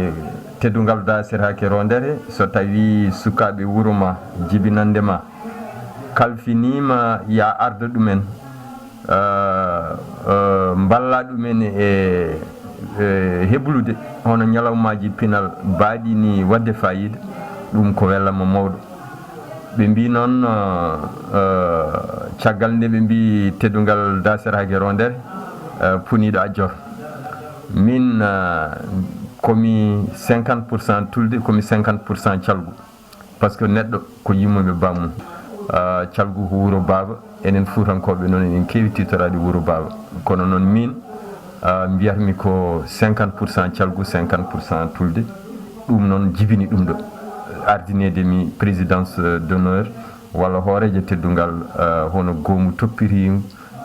teddungal dasiraaki rowndere, so tawi sukaaɓe wuro ma, jibinande ma, kalfiniima ya arda ɗumen, ah, ah, mballa ɗumen e, e heblude hono ñalawmaaji pinal baaɗi ni waɗde faayiida, ɗum ko welama mawɗo. Ɓe mbi noon, ah, ah, caggal nde ɓe mbi teddungal dasiraaki rowndere, ah, puniiɗo ajjor. Min, ah, komi cinquante pour cent Tulde, komi cinquante pour cent Calgu. Par ce que neɗɗo ko yumma e bammum. Ah, Calgu ko wuro baaba, enen Fuutankooɓe noon eɗen keewi tiitoraade wuro baaba. Kono noon min, ah, mbiyatmi ko cinquante pour cent Calgu, cinquante pour cent Tulde. Ɗum noon jibini ɗum ɗo. Ardineede mi présidence, euh, d'honneur walla hooreejo teddungal, ah, hono goomu toppitiingu,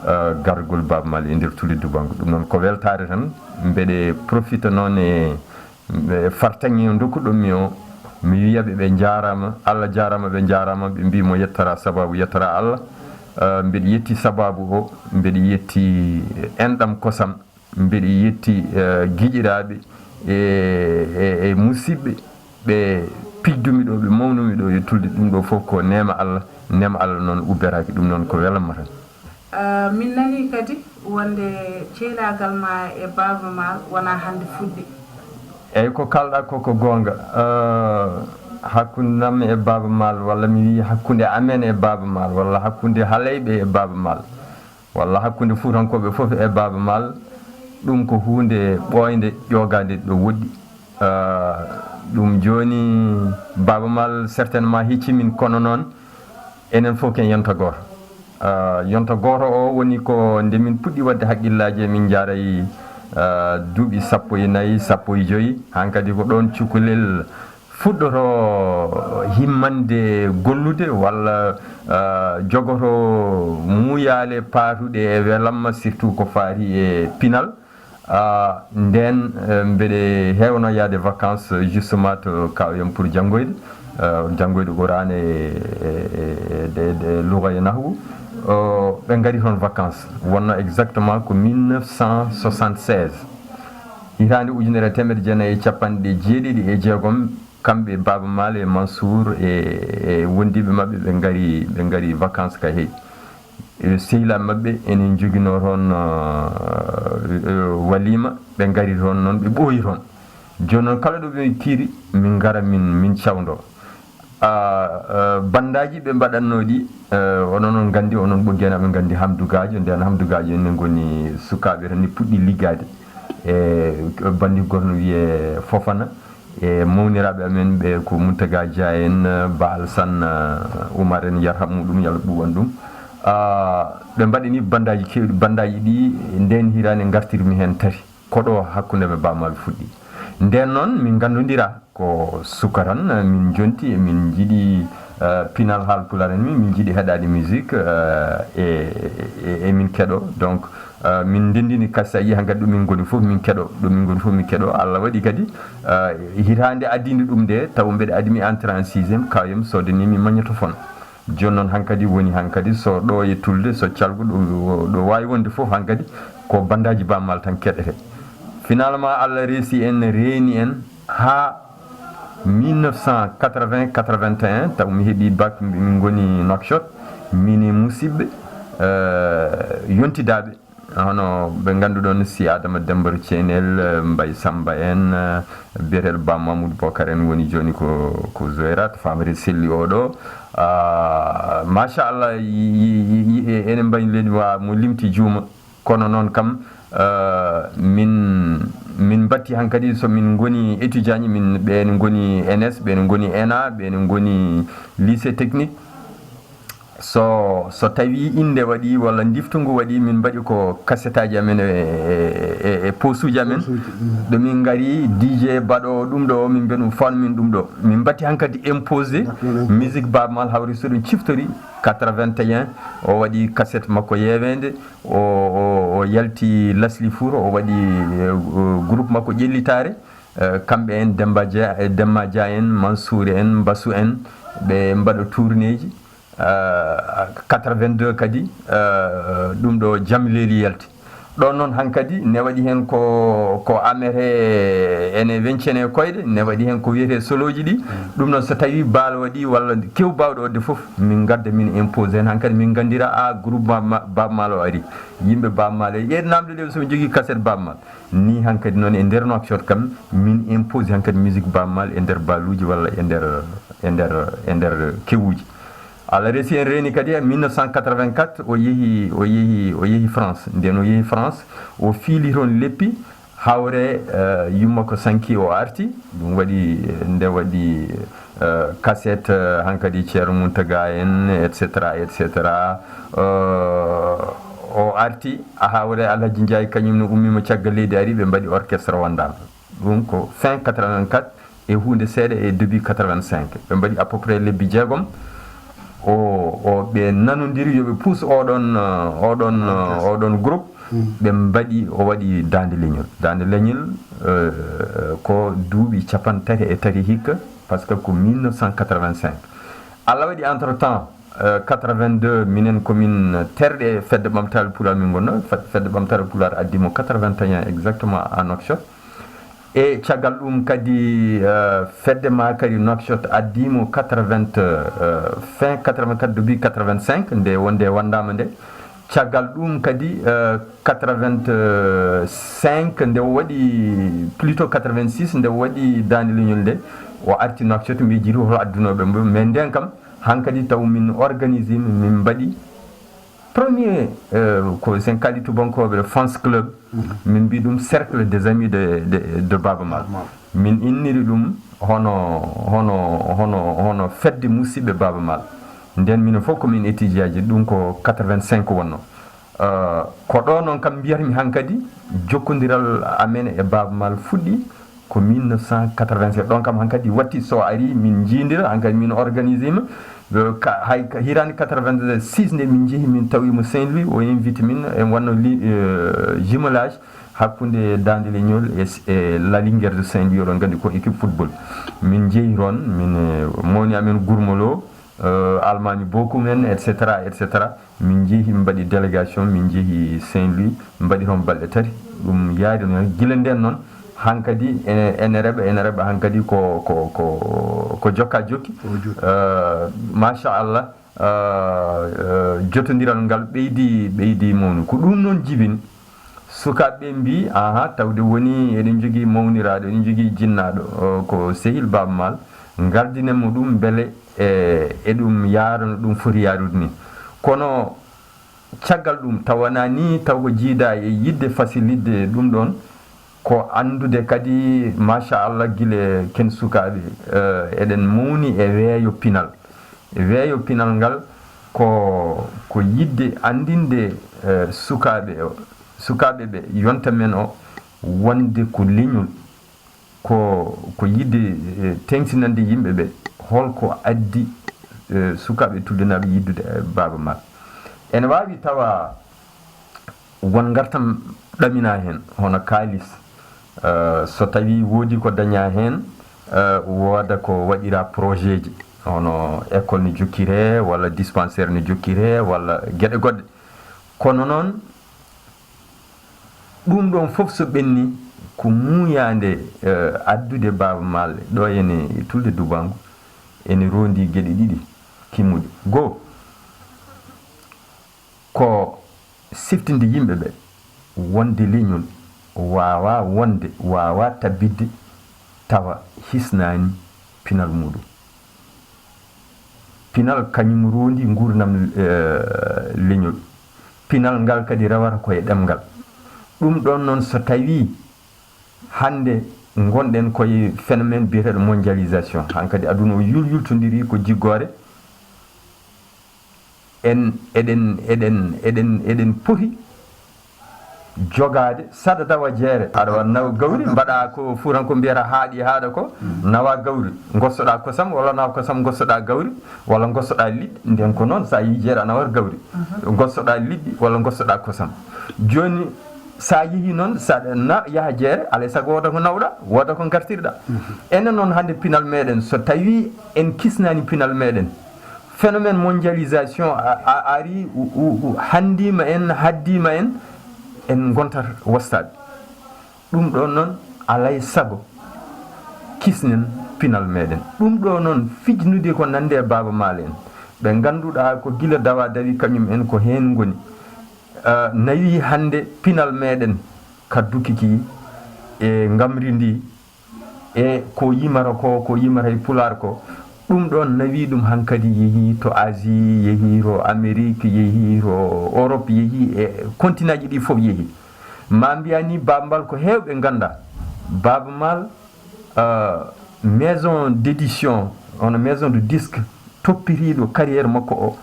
ah, gargol Baaba Maal e nder Tulde Dubaango. Ɗum noon ko weltaare tan. Mbeɗe profita noon e, e fartaŋŋe ndokkuɗon mi o. Mi wiya ɓe, ɓe njaaraama, Allah jaaraama, ɓe njaaraama, ɓe mbi mo yettara sababu, yettara Allah. Ah, mbeɗe yetti sababu o, mbeɗe yetti enɗam kosam, mbeɗe yetti, eh, giƴiraaɓe e, e, e musidɓe ɓe pijdumi ɗo, ɓe mawnumi ɗo e Tulde. Ɗum ɗo fof ko neema Allah, neema Allah noon ubbetaake, ɗum noon ko welama tan. Ah, min nani kadi wonde ceylaagal ma e Baaba Maal wonaa hannde fuɗɗi. Eyi, ko kalɗa ko, ko goonga. Ah, hakkunde am e Baaba Maal, walla mi wiyi hakkunde amen e Baaba Maal, walla hakkunde Haleyɓe e Baaba Maal, walla hakkunde Fuutankooɓe fof e Baaba Maal, ɗum ko huunde ɓooynde, ƴoogaande ɗo woɗɗi. Ah, ɗum jooni, Baaba Maal certainement hecci min, kono noon enen fof ken yonta gooto. Ah, yonta gooto o woni ko nde min puɗɗi waɗde haqqillaaji, min njaaray, ah, duuɓi sappo e nayi, sappo e joyi. Hankadi ko ɗoon cukalel fuɗɗoto himmande gollude walla, ah, jogoto muuyaale paatuɗe e welamma, surtout ko faati e pinal. Ah, ndeen, eh, mbeɗe heewno yaade vacances, justement, to Kaoyam pour janngoyde, eh, janngoyde Qur'aana e, e, e, e, e, e luga e nahwu. Oh, ɓe ngari toon vacances. Wonno exactement ko mille neuf cent soixante-seize. Hitaande ujunere e teemedde jeenayi e capanɗe jeeɗiɗi e jeegom, kamɓe Baaba Maal e Mansour e, e wondiiɓe maɓɓe, ɓe ngari, ɓe ngari vacances ka heewi. E sehilaaɓe maɓɓe ene njoginoo toon, ah, eh, waliima, ɓe ngari toon noon, ɓe ɓooyi toon. Jooni noon, kala ɗo ɓe kiiri, min ngara, min, min cawndoo. Ah, eh, bandaaji ɓe mbaɗatnoo ɗi, eh, onon on nganndi, onon ɓoggeenaaɓe nganndi Hamdu Gaajo, ndeen Hamdu Gaajo enen ngoni sukaaɓe tan, ni puɗɗi liggaade. E bandi gooto no wiyee Fofana. E mawniraaɓe amen ɓe ko Mountaga Dia en, Ba Alsan, eh, Oumar en, yarhamu ɗum, yo Allah ɓuuɓan ɗum. Ah, ɓe mbaɗi ni bandaaji keewɗi, bandaaji ɗi ndeen hitaande ngartirmi heen tati. Ko ɗo hakkunde am e Baaba Maal fuɗɗi. Ndeen noon min nganndondira ko suka tan, min njonti, emin njiɗi, Pinal Haalpulaar en, min min njiɗi heɗaade musique, e e min keɗo. Donc min ndenndini kaseeji, hankadi ɗo min ngoni fof min keɗo, ɗo min ngoni fof min keɗo. Allah waɗi kadi hitaande addiinde ɗum nde, taw mbeɗa addi mi entrée en sixième, kawem soodanii mi magnétophone. Jooni noon hankadi woni hankadi so ɗo e tulde, so calgo ɗo, ɗo waawi wonde fof hankadi ko bandaaji Baaba Maal tan keɗetee. Finalement Allah reesi en, reeni en haa mille neuf cent quatre-vingts quatre-vingt-un, taw mi heɓi bac, min ngoni Nouakchott, min e musidɓe yontidaaɓe, hono ɓe ngannduɗon, si Adama Demba Thienel, Mbaye Samba en, biyeteeɗo Ba Mamoudou Bokar en woni jooni ko, ko Zoyrat, Famare Selli oɗo. Machallah, enen mbayi leydi wa mo limti juuma. Kono noon kam, min, min mbatti hankadi, so min ngoni étudiant ji, min, ɓeen ngoni N S, ɓeen ngoni E N A, ɓeen ngoni lycée technique. So, so tawi innde waɗi walla ndiftungu waɗi, min mbaɗi ko kasetaaji amen e, e, e, e posuuji amen. Posuuji, mm. Ɗo min ngari, D J baɗoowo ɗum ɗo, min mbiya ɗum, "Faan min ɗum ɗo." Min mbatti hankadi imposé. Dakkuɗo. Musique Baaba Maal, hawri so ɗum ciftori, quatre-vingt-un, o waɗi cassette makko yeeweende, o, o, o yalti Lasli Fuuro, o waɗi, eh, groupe makko Ƴellitaare. Eh, kamɓe en, Demba Dia, eh, Demba Dia en, Mansour en, Mbasu en, ɓe mbaɗa tournéeji. Eh, quatre-vingt-deux kadi, eh, ɗum ɗo Jam Leeli yalti. Ɗoon noon hankadi ne waɗi heen ko, ko amete ene weñcene koyɗe, ne waɗi heen ko wiyetee solooji ɗi. Mm. Ɗum noon so tawii baal waɗi walla kew baawɗo waɗde fof, min ngadda min imposé heen hankadi, min nganndira a groupe ma, ma, Baaba Maal o ari. Yimɓe Baaba Maal e, e naamnde ɗe so ɓe njogii cassette Baaba Maal. Ni hankadi noon e nder Nouakchott kam, min imposé hankadi musique Baaba Maal e nder baaluuji walla e nder, e nder, e nder kewuuji. Allah resi en reeni kadi e mille neuf cent quatre-vingt-quatre, o yehi, o yehi, o yehi France. Nden o yehi France, o fiili toon leppi, hawre, eh, yumma ko sanki o arti. Ɗum waɗi, eh, nde waɗi, eh, cassette, eh, hankadi Ceerno Muntaga en, et cetera, et cetera. Eh, o arti, a hawre Alhaji Ndiaye kañum ne ummiima caggal leydi ari, ɓe mbaɗi orchestre wondaama. Ɗum ko fin quatre-vingt-quatre e huunde seeɗa e début quatre-vingt-cinq. Ɓe mbaɗi à peu près lebbi jeegom. O, o, ɓe nanondiri yo ɓe puus oɗon, eh, oɗon, eh, orchestre. Oɗon groupe. Mm. Ɓe mbaɗi, o waɗi Daande Leñol. Daande Leñol, eh, ko duuɓi capanɗe tati e tati hikka, parce que ko mille neuf cent quatre-vingt-cinq. Allah waɗi entre-temps, eh, quatre-vingt-deux, minen ko min terɗe Fedde Ɓamtaare Pulaar min ngonno. Fe-, Fedde Ɓamtaare Pulaar addi mo quatre-vingt-un exactement à Nouakchott. E caggal ɗum kadi, eh, fedde makari Nouakchott addi mo quatre-vingt, eh, fin quatre-vingt-quatre, début quatre-vingt-cinq, nde wonde wondaama nde. Caggal ɗum kadi, eh, quatre-vingt-cinq, nde o waɗi, plutôt quatre-vingt-six, nde o waɗi Daande Leñol nde, o arti Nouakchott, mbi jiitu hol addunooɓe mo. Mais nden kam, hankadi taw min organisé, min mbaɗi premier, eh, ko sen kaali tubankooɓe fans club, mhm, min mbi ɗum cercle des amis de, de, de Baaba Maal. Maal. Min inniri ɗum hono, hono, hono, hono fedde musidɓe Baaba Maal. Nden minen fof ko min étudiant ji, ɗum ko quatre-vingt-cinq wonno. Eh, ko ɗo noon kam mbiyatmi hankadi jokkondiral amen e Baaba Maal fuɗɗi. Ko mille neuf cent quatre-vingt-sept, ɗon kam hankadi watti so ari min njiidira, hankadi min organisé ma. Eh, ka, hay ka, hitaande quatre-vingt-six nde min njehi, min tawi mo Saint-Louis, o invite min, en wanno li-, eh, jumelage hakkunde Daande Leñol e, e La Linguère de Saint-Louis, oɗon nganndi ko équipe football. Min njehi toon, min, eh, mawni amen Gurmolo, eh, Almaami Bokum en, et cetera, et cetera. Min njehi, min mbaɗi délégation, min njehi Saint-Louis, min mbaɗi toon balɗe tati. Ɗum yaari noon, gila nden noon, hankadi ene, ene reɓa, ene reɓa hankadi ko, ko, ko, ko jokka jokki. Ko jokki. Eh, machallah, eh, eh, jotondiral ngal ɓeydi, ɓeydi mawnu. Ko ɗum noon jibini. Sukaaɓe ɓe mbi, "Aha, tawde woni eɗen njogii mawniraaɗo, eɗen njogii jinnaaɗo, o, ko sehil Baaba Maal, ngardinen mo ɗum mbele e, e ɗum yaara no ɗum foti yaarude ni." Kono caggal ɗum, taw wonaa ni, taw ko jiidaa e yiɗde fasilidde ɗum ɗoon, ko anndude kadi, machallah, gila ken sukaaɓe, eh, eɗen mawni e weeyo pinal. Weeyo pinal ngal ko, ko yiɗde anndinde, eh, sukaaɓe o, sukaaɓe ɓe, yonta men o, wonde ko leñol, ko, ko yiɗde, eh, teŋtinande yimɓe ɓe, holko addi eh, sukaaɓe tulde naaɓe yiddude, eh, Baaba Maal. Ene waawi tawa won ngartam ɗamina heen, hono kaalis, eh, so tawii woodi ko dañaa heen, eh, wooda ko waɗiraa projet ji, hono école ne jokkiree, walla dispensaire ne jokkiree, walla geɗe goɗɗe. Kono noon, ɗum ɗoon fof so ɓenni, ko muuyaande, eh, addude Baaba Maal ɗo ene tulde Dubaangu, ene roondi geɗe ɗiɗi kimmuɗe. Goo, ko siftinde yimɓe ɓe wonde leñol waawaa wonde, waawaa tabbitde tawa hisnaani pinal muuɗum. Pinal kañum roondi nguurndam, eh, leñol. Pinal ngal kadi rewata ko e ɗemngal. Ɗum ɗoon noon, so tawii hannde ngonɗen ko e phénomène biyeteeɗo mondialisation, hankadi aduna o yul-, yultondirii ko jiggoore, en, eɗen, eɗen, eɗen, eɗen poti jogaade saɗa dawa jeere. Aɗa wa-, nawa gawri, mbaɗa ko fuuranko mbiyata haaɗi haaɗa ko, nawa gawri, ngostoɗa kosam, walla nawa kosam, ngostoɗa gawri, walla ngostoɗa liɗɗi. Nden ko noon, so a yii jeere, a nawat gawri. Ngostoɗa liɗɗi, walla ngostoɗa kosam. Jooni, so a yehii noon, so aɗa na-, yaha jeere, alay sago wooda ko nawɗa, wooda ko ngartirɗa. Enen noon, hannde pinal meɗen, so tawii en kisnaani pinal meɗen, phénomène mondialisation a, a, ari, u-, u-, u-, hanndima en, haddima en, en ngontat wostaaɓe. Ɗum ɗo noon, alay sago kisnen pinal meɗen. Ɗum ɗo noon, fijnude ko nande e Baaba Maal en, ɓe ngannduɗaa ko gila dawa dawi, kañum en ko heen ngoni. Ah, nawi hannde pinal meɗen ka dukiki e ngamri ndi, e ko yimata ko, ko yimata e Pulaar ko, ɗum ɗoon nawi ɗum hankadi yehi to Asie, yehi to Amérique, yehi to Europe, yehi e continent ji ɗi fof yehi. Ma mbiya ni Baaba Maal ko heewɓe ngannda. Baaba Maal, euh, maison d'édition, hono maison de disque toppitiiɗo carrière makko o,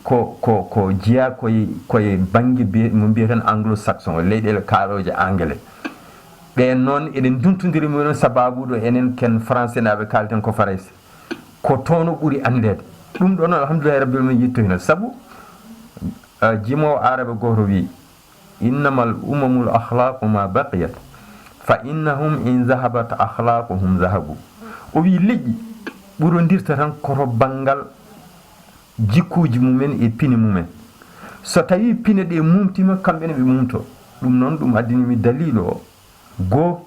ko, ko, ko jeyaa koye, koye bannge biye-, mo mbiyeten anglo-saxon, leyɗeele kaalooje anglais. Ɓeen noon, eɗen nduntondiri mumen sababu ɗo enen ken Faransenaaɓe, kaalten ko Farayse. Ko toon o ɓuri anndeede. Ɗum ɗo noon, alhamdulillahi rabbil alamin, yettoyna. Sabu, ah, jimoowo aarabe gooto wii, "Innamal umamul akhlaqu ma baqiyat, fa innahum in zahabat akhlaquhum zahabu." O wii, leƴƴi ɓurondirta tan ko to banngal jikkuuji mumen e pine mumen. So tawii pine ɗe mumtima, kamɓe ne ɓe mumto. Ɗum noon, ɗum addani mi daliilu o. Goo,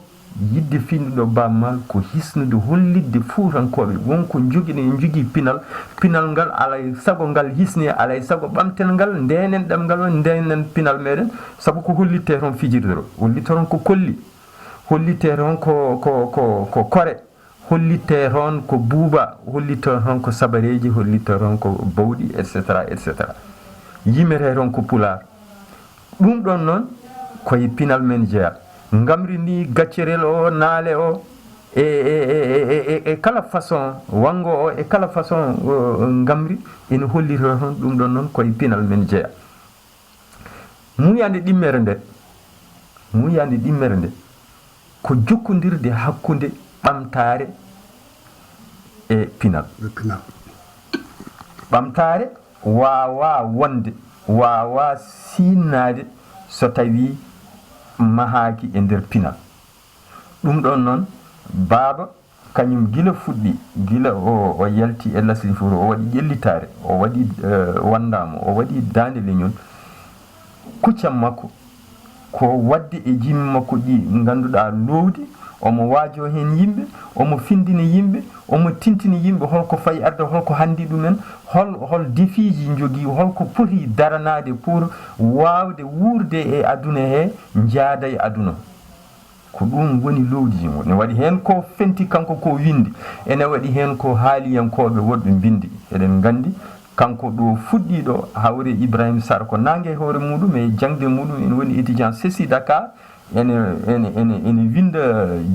yiɗde fijnude Baaba Maal ko hisnude, hollitde Fuutankooɓe won ko njogino, en njogii pinal. Pinal ngal, alay sago ngal hisnee, alay sago ɓamten ngal, ndeenen ɗemngal, ndeenen pinal meɗen, sabu ko hollitte toon fijirde ɗo, hollitte toon ko kolli, hollitte toon ko, ko, ko, ko kore. Hollitte toon ko buuba, hollitte toon ko sabareeji, hollitte toon ko bawɗi, et cetera, et cetera. Yimete toon ko Pulaar. Ɗum ɗoon noon, ko e pinal men jeyaa. Ngamri ndi, gaccerel o, naale o, e, e, e, e, e, e kala façon, wanngo o, e kala façon, o, ngamri, ene hollita toon, ɗum ɗoon noon, ko e pinal men jeyaa. Muuyaande ɗimmere nde, muuyaande ɗimmere nde, ko jokkondirde hakkunde ɓamtaare e pinal. E pinal. Ɓamtaare waawaa wonde, waawaa sinnaade so tawii mahaaki e nder pinal. Ɗum ɗoon noon, Baaba, kañum gila fuɗɗi, gila o, o yalti e Leslie Faure, o waɗi ƴellitaare, o waɗi, eh, wanndaama, o waɗi daande leñol. Kuccam makko ko waɗde e jimi makko ɗi ngannduɗaa loowdi, omo waajoo heen yimɓe, omo findini yimɓe, omo tintini yimɓe holko fayi arde, holko hanndi ɗumen, hol, hol défiiji njogii, holko poti daranaade pour waawde wuurde e aduna he, njaada e aduna. Ko ɗum woni loowdi. Ne waɗi heen ko fenti kanko ko winndi, ene waɗi heen ko haaliyankooɓe woɗɓe mbinndi. Eɗen nganndi kanko ɗo fuɗɗiiɗo hawre Ibrahima Sarr ko naange e hoore muɗum e jaŋde muɗum, ene woni étudiant CECI Dakar, ene, ene, ene, ene winnda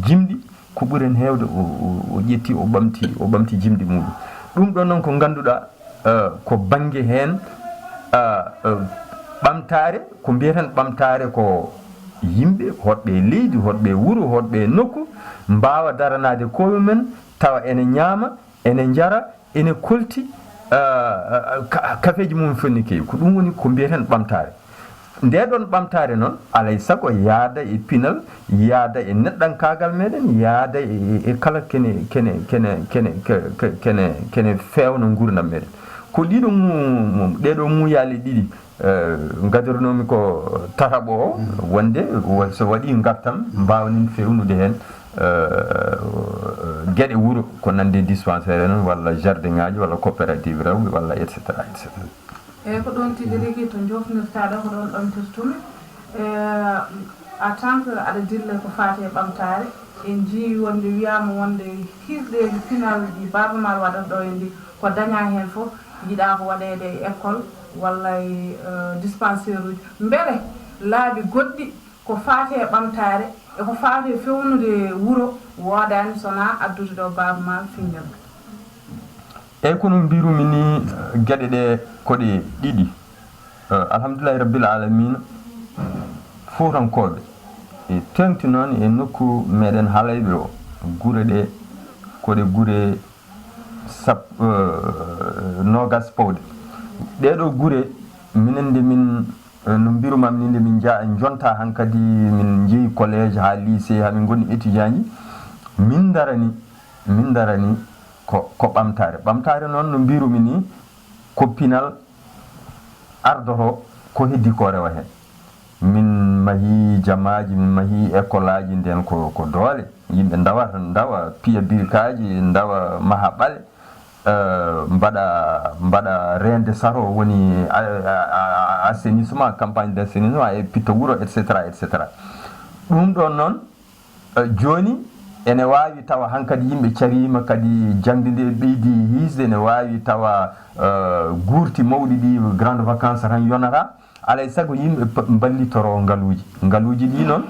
jimɗi, ko ɓuri heen heewde o, o, o ƴetti, o ɓamti, o ɓamti jimɗi muɗum. Ɗum ɗo noon ko ngannduɗaa, eh, ko bannge heen, eh, eh, ɓamtaare, ko mbiyeten ɓamtaare ko yimɓe, hoɗɓe e leydi, hoɗɓe e wuro, hoɗɓe e nokku, mbaawa daranaade koye mumen, tawa ene ñaama, ene njara, ene kolti, Kafeeji mum fof ne keewi. Ko ɗum woni ko mbiyeten ɓamtaare. Nde ɗon ɓamtaare noon, alay sago yaada e pinal, yaada e neɗɗankaagal meɗen, yaada e kala kene kene kene kene kene kene feewna nguurndam meɗen. Ko ɗiɗo mu ɗeɗo muyaali ɗiɗi. Ngadirnoomi ko tataɓo o, wonde so waɗi ngartam, mbaawnin fewnude heen geɗe wuro, ko nande dispensaire en walla jardin ngaji walla coopérative rewɓe walla et cetera et cetera. Eyyi, ko ɗoon tigi rigi to njofnirtaa ɗo, ko ɗoon ɗomtirtumi. En tant que aɗa dilla ko faati e ɓamtaare, en njii wonde wiyaama wonde hirɗeeli pinal ɗi Baaba Maal waɗata ɗo e ndi, ko dañaa heen fof yiɗaa ko waɗeede e école walla e dispensaire uji. Mbele laabi goɗɗi ko faati e ɓamtaare e ko faati e fewnude wuro woodaani so wonaa addude ɗo Baaba Maal fiññol? Eyyi, kono mbirumi ni, geɗe ɗe ko ɗe ɗiɗi. Alhamdulillahi rabbil alamina. Fuutankooɓe e teeŋti noon e nokku meɗen Halayɓe o, gure ɗe ko ɗe gure sap noogas pawɗe. Ɗeɗo gure minen nde min no mbirumam ni, nde min nja jonta hankadi, min njehi collège haa lycée, haa min ngoni étudiant ji. Min darani min darani ko ko ɓamtaare. Ɓamtaare noon no mbirumi ni, ko pinal ardoto ko heddi ko rewa heen. Min mahi jamaaji, min mahi école aji, nden ko ko doole. Yimɓe ndawata, ndawa, piya birkaaji, ndawa, maha ɓale, mbaɗa mbaɗa reende sato, woni assainissement, campagne d' assainissement e pitta wuro, et cetera et cetera. Ɗum ɗon noon, jooni ene waawi tawa hankadi yimɓe cariima kadi, jaŋde nde ɓeydi hiisde, ene waawi tawa guurti mawɗi ɗi, grande vacance tan yonata. Alay sago yimɓe mballitoro ngaluuji. Ngaluuji ɗi noon,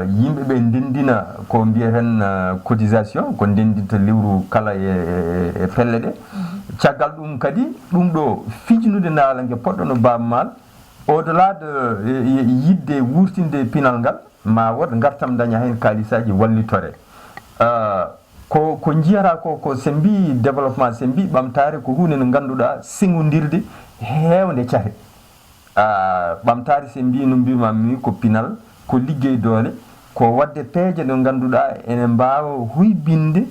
yimɓe ɓe ndenndina ko mbiyeten cotisation, ko ndenndinta lewru kala e pelle ɗe. Caggal ɗum kadi, ɗum ɗo fijnude naalanke poɗɗo no Baaba Maal, au-delà de yiɗde wuurtinde pinal ngal, ma wood ngartam daña heen kaalisaaji wallitore. Ko ko njiyata ko, ko so en mbii développement, so en mbii ɓamtaare, ko huunde nde ngannduɗaa seŋondirde heewnde cate. Ɓamtaare, so en mbii, no mbiirumaami ni, ko pinal, ko liggey doole, ko waɗde peeje ɗe ngannduɗaa ene mbaawa huybinde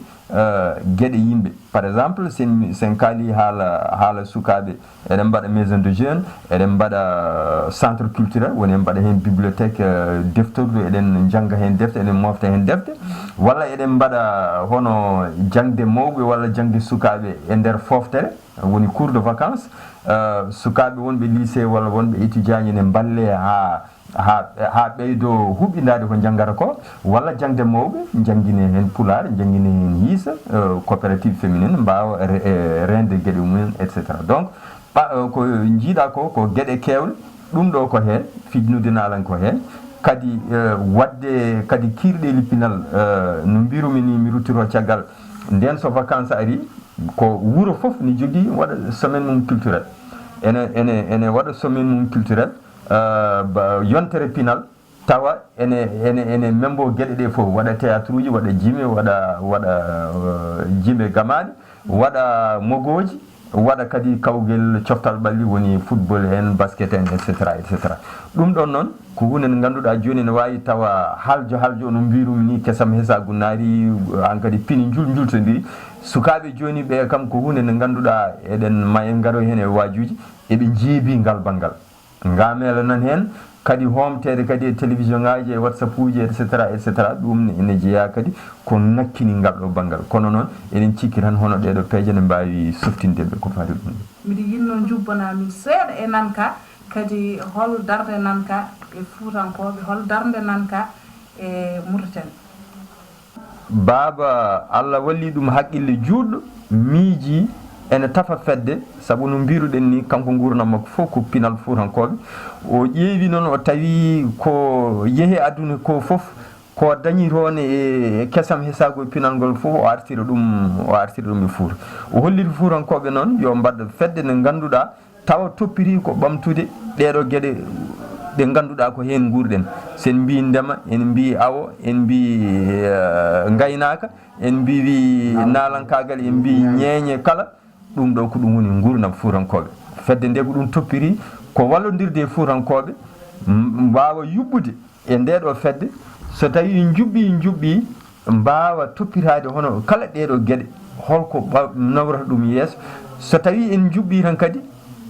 geɗe yimɓe. Par exemple, so en so en kaalii haala haala sukaaɓe, eɗen mbaɗa maison de jeune, eɗen mbaɗa centre culturel, woni en mbaɗa heen bibliothèque, deftordu, eɗen njannga heen defte, eɗen moofta heen defte, walla eɗen mbaɗa hono jaŋde mawɓe walla jaŋde sukaaɓe e nder fooftere, woni cours de vacances. Sukaaɓe wonɓe lycée walla wonɓe étudiant ji ne mballee haa haa haa ɓeydoo huɓindaade ko njanngata ko, walla jaŋde mawɓe, njannginee heen pulaar, njannginee heen hiisa, coopérative féminine mbaawa reende geɗe mumen, et cetera. Donc, ko njiiɗaa ko, ko geɗe keewɗe. Ɗum ɗo ko heen, fijnude naalan ko heen. Kadi, waɗde kadi kiirɗeeli pinal, no mbirumi ni, mi ruttitoo caggal ndeen, so vacances arii, ko wuro fof ne jogii waɗa semaine mum culturel. Ene ene ene waɗa semaine mum culturel, yontere pinal, tawa ene ene ene membo geɗe ɗe fof, waɗa théâtre uji, waɗa jime, waɗa waɗa jime gamaɗe, waɗa mogooji, waɗa kadi kawgel coftal ɓalli, woni football en, basket en, et cetera et cetera. Ɗum ɗon noon ko huunde nde ngannduɗaa jooni ene waawi tawa haljo haljo no mbirumi ni, kesam hesaagu naari, aan kadi pini njul njultondiri. Sukaaɓe jooni ɓe kam ko huunde nde ngannduɗaa eɗen ma en ngaro heen e waajuuji, eɓe njeebii ngal banngal. Ngamela nan heen kadi hoomteede kadi e télévision ngaji, e WhatsApp uji, et cetera et cetera. Ɗum ne ene jeyaa kadi ko ŋakkini ngal ɗo banngal. Kono noon eɗen cikki tan hono ɗeɗo peeje ne mbaawi softinde ɓe ko faati ɗum ɗo. Miɗo yinnoo njubbana min seeɗa e nan ka kadi hol darnde nan ka e fuutankooɓe, hol darnde nan ka e Mauritanie. Baaba, Allah walli ɗum haqqille juutɗo, miijii ene tafa fedde, sabu no mbiiruɗen nii, kanko nguurndam makko fof ko pinal fuutankooɓe. O ƴeewi noon, o tawi ko yehi aduna ko fof, ko dañi toon e kesam hesaagu e pinal ngol fof, o artira ɗum, o artira ɗum e Fuuta. O holliri fuutankooɓe noon yo mbaɗ fedde nde ngannduɗaa, tawa toppitii ko ɓamtude ɗeeɗoo geɗe ɗe ngannduɗaa ko heen nguurɗen. So en mbii ndema, en mbii awo, en mbii ngaynaaka, en mbii naalankaagal, en mbii ñeeñe kala. Ɗum ɗo ko ɗum woni nguurndam fuutankooɓe. Fedde nde ko ɗum toppiri, ko wallondirde e fuutankooɓe, m-, mbaawa yuɓɓude e nde ɗo fedde. So tawii njuɓɓi, njuɓɓi, mbaawa toppitaade hono kala ɗee ɗo geɗe, holko ɓa-, nawrata ɗum yeeso. So tawii en njuɓɓi tan kadi,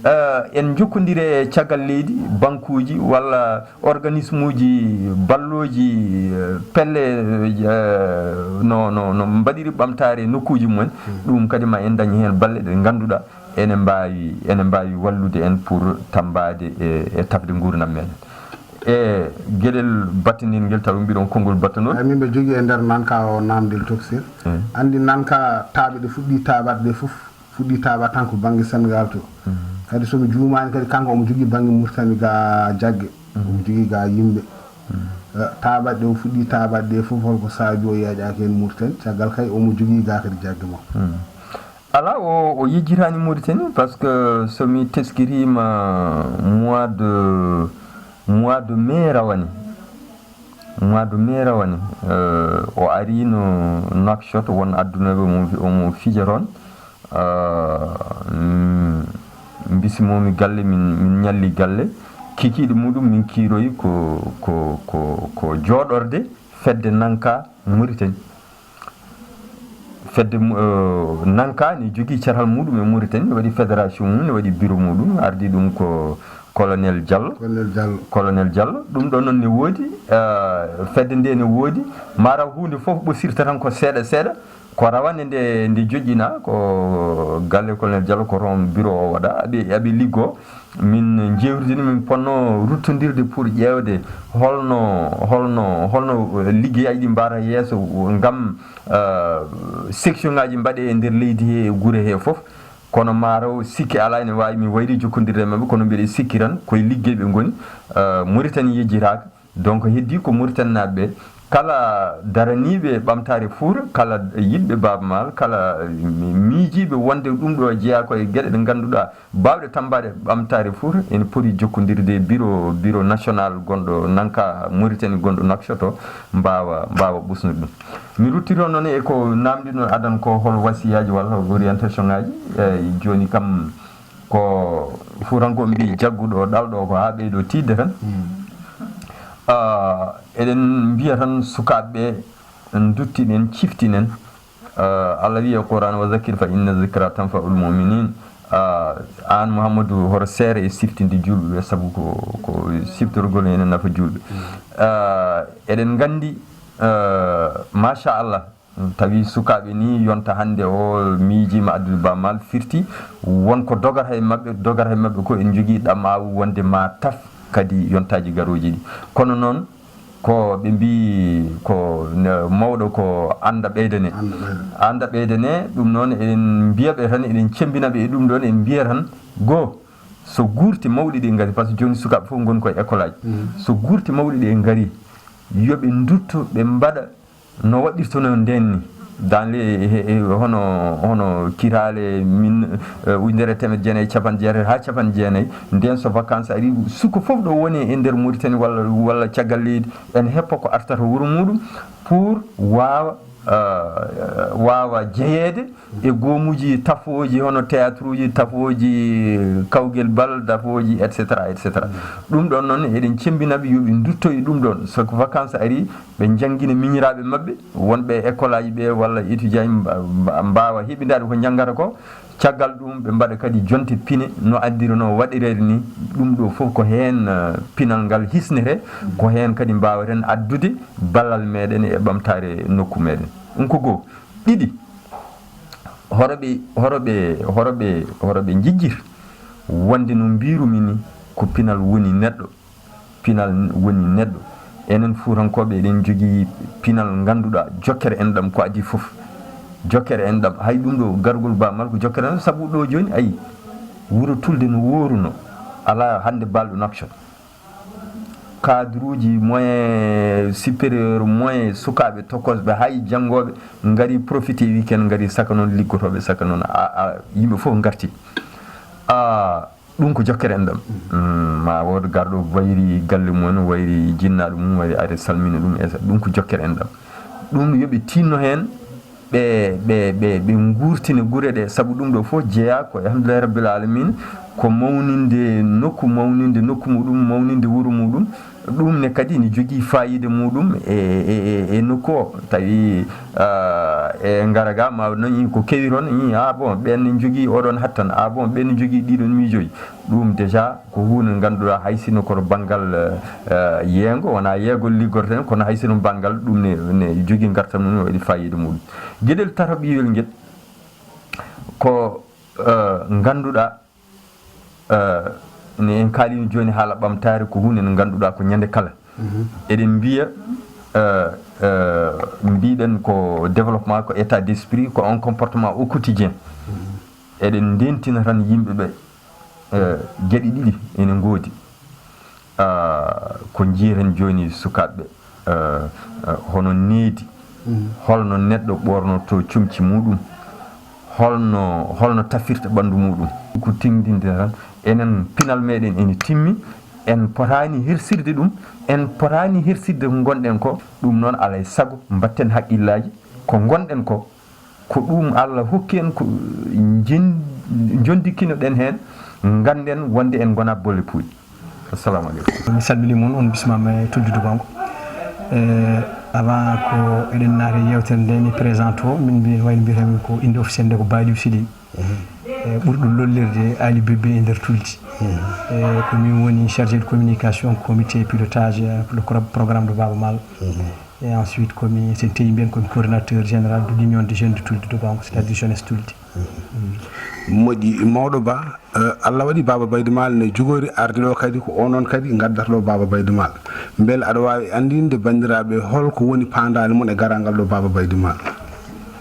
eh, en njokkondire e caggal leydi, bankuuji walla organismuuji ballooji, eh, pelle, eh, no, no, no mbaɗiri ɓamtaare e nokkuuji mumen, ɗum kadi ma en dañ heen balle ɗe ngannduɗaa ene mbaawi, ene mbaawi wallude en pour tammbaade e, e tafde nguurndam meɗen. E geɗel battindiɗel ngel, tawi mbiɗon konngol battanol. Ay, min mbe jogii e nder Nanka o naamndel, Tafsir. Mm. Anndi Nanka taaɓe ɗe fuɗɗii taaɓaade ɗe fof, fuɗɗii taaɓaade tan ko bannge Senegaal to. Mm. Kadi so mi juumaani kadi kanko omo jogii bannge Muritani ga jagge. Mm. Omo jogii ga yimɓe. Mm. Eh, taaɓaade ɗe o fuɗɗii taaɓaade ɗe fof, holko saabi o yeeƴaaki heen Muritani? Caggal kay omo jogii ga kadi jagge makko. Mm. Alaa, o, o yejjitaani Mauritanie, par ce que so mi teskitiima, mois de, mois de mai rawani. Mois de mai rawani, euh, o ariino Nouakchott, won addunooɓe mo, omo fija toon. Euh, mm, mbisimoomi galle, min, min ñalli galle. Kikiiɗe muɗum min kiiroyi ko, ko, ko, ko jooɗorde fedde Nanka Mauritanie. Fedde mu-, eh, Nanka ne jogii catal muɗum e Mauritanie, ne waɗi fédération mum, ne waɗi bureau muɗum, ardii ɗum ko Colonel Diallo. Colonel Diallo. Colonel Diallo. Ɗum ɗon noon ne woodi, eh, fedde nde ne woodi, mataw huunde fof ɓosirta tan ko seeɗa seeɗa, ko rawande nde, nde joƴƴina, ko galle Colonel Diallo, ko toon bureau o waɗa, aɓe, aɓe liggo. Min njeewtidini, min potno ruttondirde pour ƴeewde holno, holno, holno, eh, liggeyaaji ɗi mbaara yeeso ngam, eh, section ngaaji mbaɗe e nder leydi he, e gure he fof. Kono mataw sikki alaa, ene waawi mi wayri jokkondirde e maɓɓe, kono mbiɗa sikki tan koye liggey ɓe ngoni. Eh, Mauritanie yejjitaaka. Donc, heddii ko Mauritanie naaɓe ɓe, kala daraniiɓe ɓamtaare Fuuta, kala yiɗɓe Baaba Maal, kala mi-, miijiiɓe wonde ɗum ɗo jeyaa ko e geɗe ɗe ngannduɗaa baawɗe tammbaade ɓamtaare Fuuta, ene poti jokkondirde e bureau, bureau national gonɗo Nanka Mauritanie, gonɗo Nouakchott o, mbaawa, mbaawa ɓusnude ɗum. Mi ruttito noon e ko naamndiɗon adan ko hol wasiyaaji walla orientation ngaaji, eeyi, jooni kam, ko Fuutankooɓe mbiyi, jagguɗo ɗalɗo ko haa ɓeydo tiiɗde tan. Mm. Ah, eɗen mbiya tan sukaaɓe ɓe, nduttinen, ciftinen. Ah, Allah wiyi e Qur'an, "Wa zakkir fa inna zikra tanfa'ul mu'minin." Ah, aan Muhammadu, hoto seere e siftinde juulɓe ɓe, sabu ko, ko siftorgol ene nafa juulɓe. Mm. Ah, eɗen nganndi, ah, machallah, tawi sukaaɓe ni yonta hannde o miijiima addude Baaba Maal, firti won ko dogata e maɓɓe, dogata e maɓɓe ko en njogii ɗamaawu wonde ma taf kadi yontaaji garooji ɗi. Kono noon ko ɓe mbii ko ne-, mawɗo ko annda ɓeyda ne. Annda ɓeyda. Annda ɓeyda ne, ɗum noon eɗen mbiya ɓe tan, eɗen cemmbina ɓe e ɗum ɗoon, en mbiya tan goo, so guurti mawɗi ɗi ngari, par ce que jooni sukaaɓe fof ngoni koye école aji. Mm. So guurti mawɗi ɗi ngari, yo ɓe ndutto, ɓe mbaɗa no waɗirtuno ndeen ni, dans les, he, he, hono, hono kiraale min, eh, ujunere e teemedde jeenayi e cappanɗe jeetati haa cappanɗe jeenayi, ndeen so vacances ari, suka fof ɗo woni e nder Mauritanie walla, walla caggal leydi, ene heppa ko artata wuro muɗum pour waawa, eh, waawa jeyeede e goomuuji tafooji hono théâtre uji, tafooji kawgel bal, tafooji, et cetera, et cetera. Ɗum ɗoon noon, eɗen cemmbina ɓe, yo ɓe ndutto e ɗum ɗoon. So ko vacances ari, ɓe njanngina miñiraaɓe maɓɓe wonɓe e école aji ɓe walla étudiant mba-, mba-, mbaawa heɓindaade ko njanngata ko. Caggal ɗum, ɓe mbaɗa kadi jonte pine no addirno waɗireede ni. Ɗum ɗo fof ko heen, eh, pinal ngal hisnete, ko heen kadi mbaawaten addude ballal meɗen e ɓamtaare nokku meɗen. Ɗum ko goo. Ɗiɗi, horoɓe, horoɓe, horoɓe, horoɓe njejjir wonde no mbirumi ni ko pinal woni neɗɗo. Pinal woni neɗɗo. Enen Fuutankooɓe, eɗen njogii pinal ngannduɗaa, jokkere enɗam ko adii fof. Jokkere enɗam, hay ɗum ɗo gargol Baaba Maal ko jokkere enɗam, sabu ɗo jooni, ayi, wuro Tulde no wooruno, alaa hannde baalɗo Nouakchott. Cadre uji, moyen supérieur, moyen sukaaɓe tokosɓe, hay janngooɓe ngari profité weekend, ngari saka noon liggotooɓe, saka noon a, a, yimɓe fof ngarti. A, Ɗum ko jokkere enɗam. Mm, ma wood garɗo wayri galle mum, wayri jinnaaɗo mum, wayri ari salmina ɗum, et cetera. Ɗum ko jokkere enɗam. Ɗum yo ɓe tinno heen, ɓe ɓe ɓe ɓe nguurtina gure ɗe, sabu ɗum ɗo fof jeyaa ko, alhamdulillahi rabbil alamin, ko mawninde nokku, mawninde nokku muɗum, mawninde wuro muɗum. Ɗum ne kadi ne jogii faayiida muɗum e e e e nokku o. Tawi ah, e ngara ga ma noon ko kewi toon, i ah bon, ɓen ne jogii oɗon hattan, ah bon, ɓen ne jogii ɗiɗon miijooji. Ɗum déjà ko huunde nde ngannduɗaa, hay sinno kono banngal eh, yeeyngo, wonaa yeeygol liggorten, kono hay sinno banngal ɗum ne ne jogii ngartam mum, waɗi faayiida muɗum. Geɗel tataɓiwel ngel ko eh, ngannduɗaa eh, ne en kaalino jooni haala ɓamtaare, ko huunde nde ngannduɗaa ko ñande kala eɗen mbiya eh, eh, mbiɗen ko développement, ko état d'esprit, ko un comportement au quotidien. Eɗen ndentina tan yimɓe ɓe eh, geɗe ɗiɗi ene ngoodi. Ah, ko njiyaten jooni sukaaɓe eh, eh, hono needi, holno neɗɗo ɓoornoto comci muɗum, holno holno tafirta ɓanndu muɗum. Ko tindinde tan, enen pinal meɗen ene timmi, en potaani hersirde ɗum, en potaani hersirde ko ngonɗen ko. Ɗum noon, alaa e sago mbatten haqqillaaji ko ngonɗen ko. Ko ɗum Allah hokki en, ko njen- njondikkinoɗen heen, ngannden wonde en ngonaa bolle puuɗi. Assalamu aleykum. Mi salmini mon, on bismama e Tulde Dubango. Eh, avant ko eɗen naati e yewtere nde, mi présente o, min mbi- wayno mbiyatami ko innde officiel nde ko Baliou Sidiye. Eh, ɓurɗo lollirde Ali Bébé e nder Tulde. Eh, ko min woni chargé de communication comité pilotage eh, pour le cro- programme de Baba Maal. Et ensuite, komi, sen tewi mbiyen komi coordinateur général de l'Union des jeunes de Tulde Dubango, c'est-à-dire jeunesse Tulde. Moƴƴi, mawɗo Ba, eh, Allah waɗi Baaba Baydi Maal ne jogori arde ɗo kadi, ko onon kadi ngaddata ɗo Baaba Baydi Maal. Mbele aɗa waawi anndinde banndiraaɓe hol ko woni paandaale mon e garal ngal ɗo Baaba Baydi Maal?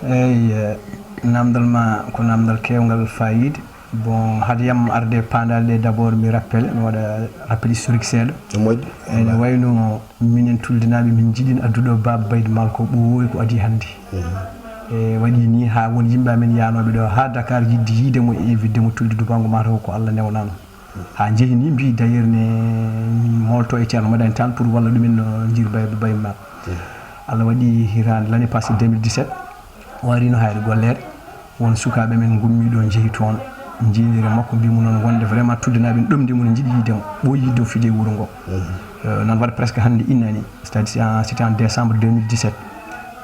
Eeyi, eh, naamndal ma ko naamndal keewngal faayiida. Bon, hade yam arde paandaale ɗe, d'abord mi rappel, mi waɗa rappel historique seeɗa. No moƴƴi. Ene wayno minen Tuldenaaɓe, min njiɗin addude o Baaba Baydi Maal ko ɓooyi ko adii hannde. E waɗi ni haa won yimɓe amen yaanooɓe ɗo haa Dakar yiɗde yiide mo e invitde mo Tulde Dubango, mataw ko Allah newnano. Haa njehi ni mbi d'ailleurs ne moolto e Ceerno Madani Tall pour walla ɗumen no njir Baaba Baydi Maal. Allah waɗi hitaande, l'année passée deux mille dix-sept, o arino Haayre Golleere. Won sukaaɓe men ngummi ɗo, njehi toon, njiidi e makko, mbi mo noon wonde vraiment Tuldenaaɓe ne ɗomndi mo, ne njiɗi yiide mo, ɓooyi yiɗde o fide e wuro ngo. Eh, noon waɗi presque hannde innani, c'est-à-dire c'est en, c'était en décembre deux mille dix-sept.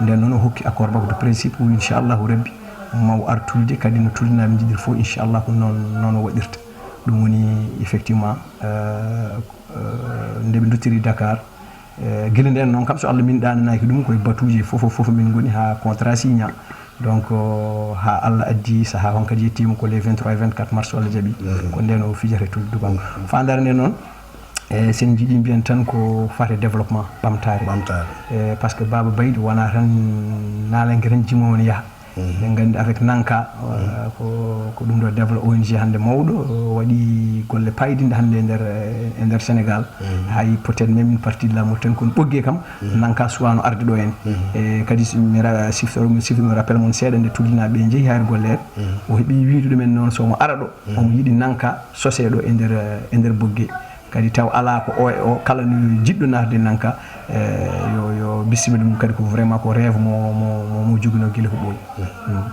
Nden noon o hokki accord makko de principe, o wi inchallahu rabbi ma o ar Tulde, kadi no Tuldenaaɓe njiɗiri fof, inchallah ko noon, noon o waɗirta. Ɗum woni effectivement, eh, eh, nde ɓe ndottiri Dakar, Eh, gila nden noon kam, so Allah min ɗaananaaki ɗum, koye batuuji fof fof min ngoni haa contrat signa. Donc, haa Allah addi sahaa on kadi yettiima ko les vingt-trois et vingt-quatre mars, so Allah jaɓi. Ko nden o fijata e Tulde Dubango. Faandaare nde noon, e sen njiɗi mbiyen tan ko fate développement, ɓamtaare. Ɓamtaare. E, parce que Baaba Baydi wonaa tan naalanke tan jimo woni yaha. Eɗen nganndi avec Nanka, eh, ko, ko ɗum ɗo développe, O N G hannde mawɗo, eh, waɗi golle paydinɗe hannde e nder, eh, e nder Sénégal. Hay peut-être même une partie de la Mauritanie, kono ɓoggee kam, Nanka suwaano arde ɗo en. E kadi si mi ra- siftori, mi siftori, mi rappel mon seeɗa, nde Tuldenaaɓe ɓe njehi Haayre Golleere, o heɓi wiyde ɗumen noon so omo ara ɗo, omo yiɗi Nanka sosee ɗo e nder, eh, e nder ɓoggee. Kadi taw alaa ko o e o, kala no jiɗɗo naatde Nanka, eh, yo, yo bissimilla ɗum, kadi ko vraiment ko rêve mo, mo, mo, mo joginoo gila ko ɓooyi. Mm.